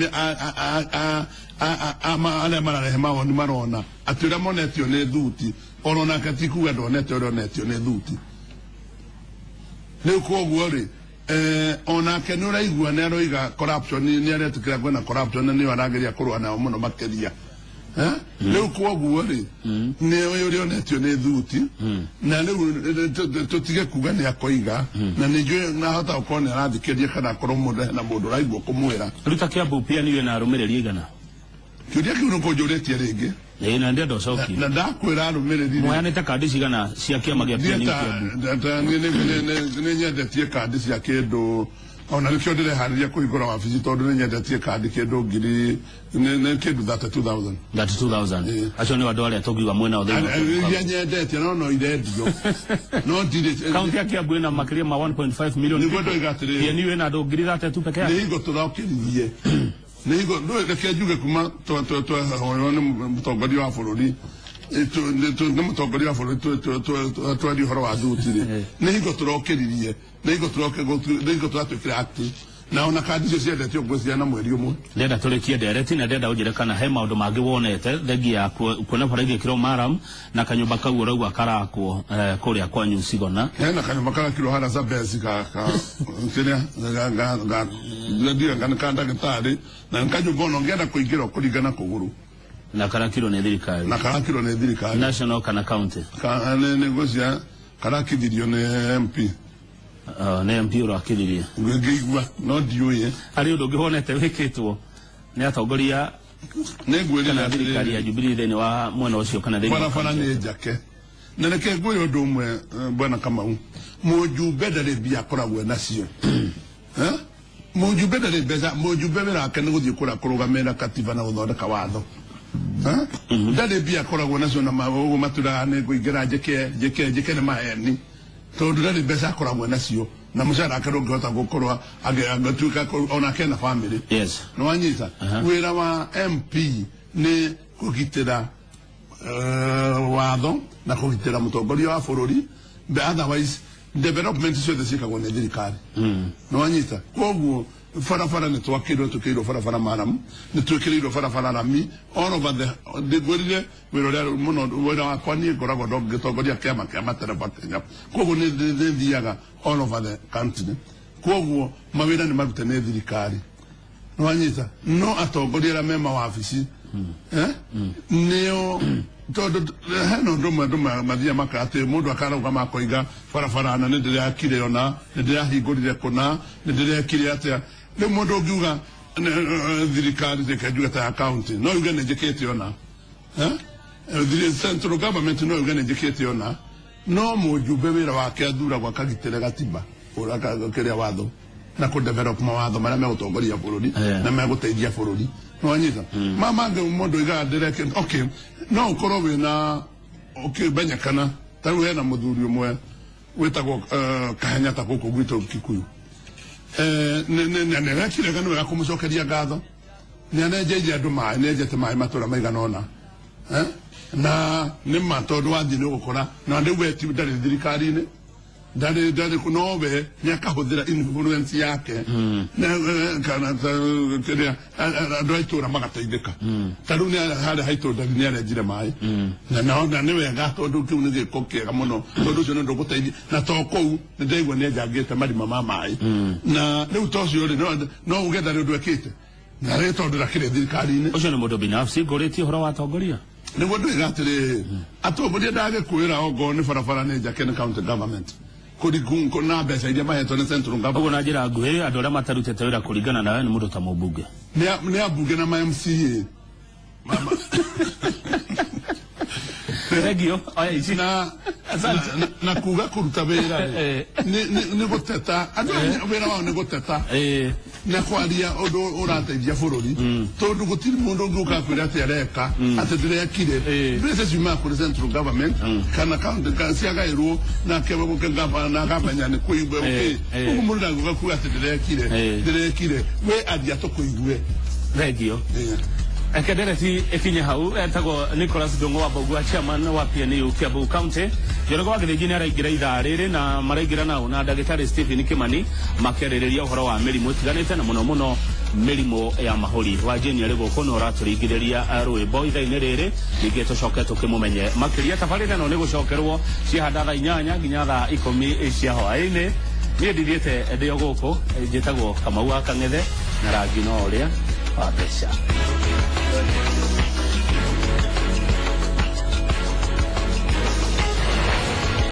arĩa mararehe mawoni marona atĩ ũrĩa monetio nĩ thuti oro nake ti kuga ndonete ũrĩa onetio nĩ thuti. Rĩu koguo rĩ onake nĩ ũraigua nĩ aroiga corruption nĩ aretĩkĩra kwĩna corruption na nĩyo arageria kũrũa nayo mũno makĩria. Rĩu koguo rĩ nĩ ũrĩa onetio nĩ thuti na rĩu tũtige kuga nĩ akoiga na nĩ njũĩ nahota gũkorwo nĩ arathikĩria kana akorwo mũndũ hena mũndũ ũraigua kũmwĩra. Ruta Kiambu PNU ĩna arũmĩrĩri aigana? Kĩũria kĩu nĩ kũnjũrĩtie rĩngĩ. Na ndĩrenda ũcokie. Na ndakwĩra arũmĩrĩri Mwayanĩte kandi cigana cia kĩama gĩa PNU Kiambu? Nĩ nyendetie kandi cia kĩndũ ona nĩkĩo ndĩreharĩria kũhingũra wabici tondũ nĩ nyendetie kandi kĩndũ ngiri nĩ kĩndũ 32,000. 32,000. Acio nĩ andũ arĩa tũngiuga mwena thĩinĩ wa Kiambu. Iria nyendetie no irendio. No ndirĩ. Kaunti ya Kiambu ĩna makĩria ma 1.5 million. Nĩguo ndoiga atĩrĩrĩ. PNU ĩna andũ 32,000 peke yake. Nĩ hingo tũrokĩririe. Nĩ hingo reke njuge kuma twahoywo nĩ mũtongoria wa bũrũri nĩ mũtongoria wa bũrũri twaria ũhoro wa thuti rĩ, nĩ hingo tũrokĩririe, nĩ hingo tũratuĩkire active na ona kandi icio ciendetio ngwĩciria na mweri ũmwe. Ndĩrenda tũrĩkie ndereti na ndĩrenda ũnjĩre kana he maũndũ mangĩ wonete thengia ya kuona bara igĩkĩrwo maram na kanyũmba kau ũrauga karakwo kũrĩa kwanyu Sigona. Hena kanyũmba karakirwo harĩa Zambezi ka kĩrĩa ga ka ndagĩtarĩ na kanyũmba ona ũngĩenda kũingĩra ũkũringana kũgũrũ. Na karakirwo nĩ thirikari. Na karakirwo nĩ thirikari. National kana county? Nĩ ngwĩciria karakithirio nĩ MP. Nĩ MP ũrakiririe. Ngĩigua no ndiũĩ. Harĩ ũndũ ũngĩ wonete wĩkĩtwo nĩ atongoria Nĩ ngwĩrire kana thirikari ya Jubilee thĩinĩ wa mwena ũcio kana thĩinĩ wa barabara nĩ njake. Na reke ngwĩre ũndũ ũmwe, bwana Kamau, mũjumbe ndarĩ mbia akoragwo nacio. Mũjumbe ndarĩ mbeca, mũjumbe wĩra wake nĩ gũthiĩ kũrĩa kũrũgamĩrĩra katiba na gũthondeka watho. Ndarĩ mbia akoragwo nacio na ũguo maturaga nĩ ngũingĩra njĩke njĩke njĩke nĩ maheni, tondũ ndarĩ mbeca akoragwo nacio na mũcara wake ndũngĩhota gũkorwo angĩtuĩka onake ena family. Yes. Nĩ wanyita? Wĩra wa MP nĩ kũgitĩra watho na kũgitĩra mũtongoria wa bũrũri. But otherwise development ciothe ciĩkagwo nĩ thirikari. Nĩ wanyita? Koguo barabara nĩ twakĩirwo, twĩkĩirwo barabara maramu, nĩ twĩkĩrĩirwo barabara rami all over the. Ndĩngwĩrire wĩra ũrĩa mũno, wĩra wakwa niĩ ngoragwo ngĩtongoria kĩama kĩa matereba Kenya, koguo nĩ thiaga all over the country, koguo mawĩra nĩ marute nĩ thirikari. Nĩ wanyita? No atongoria arĩa me mawabici nĩo, tondũ hena ũndũ ũmwe andũ mathiaga maka atĩ mũndũ akarauga makoiga barabara na nĩ ndĩrakire ona nĩ ndĩrahingũrire kũna nĩ ndĩrekire atĩa. Rĩu mũndũ ũngiuga thirikari, reke njuge ta ya county, no yuge nĩ njĩkĩte ona. Central government no yuge nĩ njĩkĩte ona, no mũjumbe wĩra wake athuragwo akagitĩre gatiba kĩrĩa watho na kũ develop mawatho marĩa megũtongoria bũrũri na megũteithia bũrũri. Nĩwanyita? Ma mangĩ mũndũ oigaga ndĩreke, okay, no ũkorwo wĩna ũkĩmenyekana. Ta rĩu hena mũthuri ũmwe wĩtagwo Kahenya ta gũkũ gwitũ Kikuyu. Nĩrekire nĩ wega kũmũcokeria ngatho, nĩ anenjeirie andũ maĩ, nĩ enjete maĩ matũra maigana ũna. Na nĩ ma tondũ wathiĩ nĩ ũgũkora na rĩu we ti ndarĩ thirikari-inĩ, ndarĩ, no we nĩ akahũthĩra influence yake na kana kĩrĩa andũ a itũra magateithĩka. Ta rĩu nĩ harĩa haitũ nĩ arenjire maĩ na na nĩ wega, tondũ kĩu nĩ gĩko kĩega mũno, tondũ ũcio nĩ ũndũ ũgũteithia. Na to kũu nĩ ndaigua nĩ enjangĩte marima ma maĩ, na rĩu to ũcio rĩ, no uge ndarĩ ũndũ ekĩte na rĩ tondũ ndakĩrĩ thirikari-inĩ. Ũcio nĩ mũndũ binafsi, ngũrĩtie ũhoro wa atongoria. Nĩguo ndoiga atĩrĩrĩ, atongoria ndagĩkwĩra ongorwo nĩ barabara nĩ njake nĩ county government kũringũ na mbeca iria mahetwo nĩ central government. Ũguo na njĩra nguhĩ, andũ arĩa matarutĩte wĩra kũringana nawe nĩ mũndũ ta mũmbunge? Nĩ ambunge na ma MCA. Thengio, oya ici. Na kuga kũruta wĩra rĩ, nĩ gũteta. Andũ aya wĩra wao nĩ gũteta na kwaria ũndũ ũrateithia bũrũri, tondũ gũtirĩ mũndũ ũngĩ ũka kwĩra atĩ areka atĩ ndĩrekire. Mbeca ciumaga kũrĩ central government kana county ciagaĩrwo nake na akamenya nĩ kũigua. Ũguo mũndũ ndangĩũka kuga atĩ ndĩrekire. Ndĩrekire, we aria tũkũigue. Thengio. Reke ndereti ĩkinye hau. Etagwo Nicholas Ndung'u wa Mbugua, chairman wa PNU Kiambu County. Njoroge wa Gĩthĩnji nĩ araingĩra ithaa rĩrĩ na maraingĩra nao na ndagĩtarĩ Stephen Kimani makĩarĩrĩria ũhoro wa mĩrimũ ĩtiganĩte na mũno mũno mĩrimũ ya mahũri. Wa Jane arĩ gũkũ nĩ ũratũringithĩria rwĩmbo ithaa-inĩ rĩrĩ, ningĩ tũcoke tũkĩmũmenye makĩria. Tabarĩra ĩno nĩ gũcokerwo ciahanda thaa 8 nginya thaa 10 cia hwaĩ-inĩ. Niĩ ndithiĩte, ndĩ o gũkũ, njĩtagwo Kamau wa Kang'ethe na rangi no ũrĩa wa mbeca.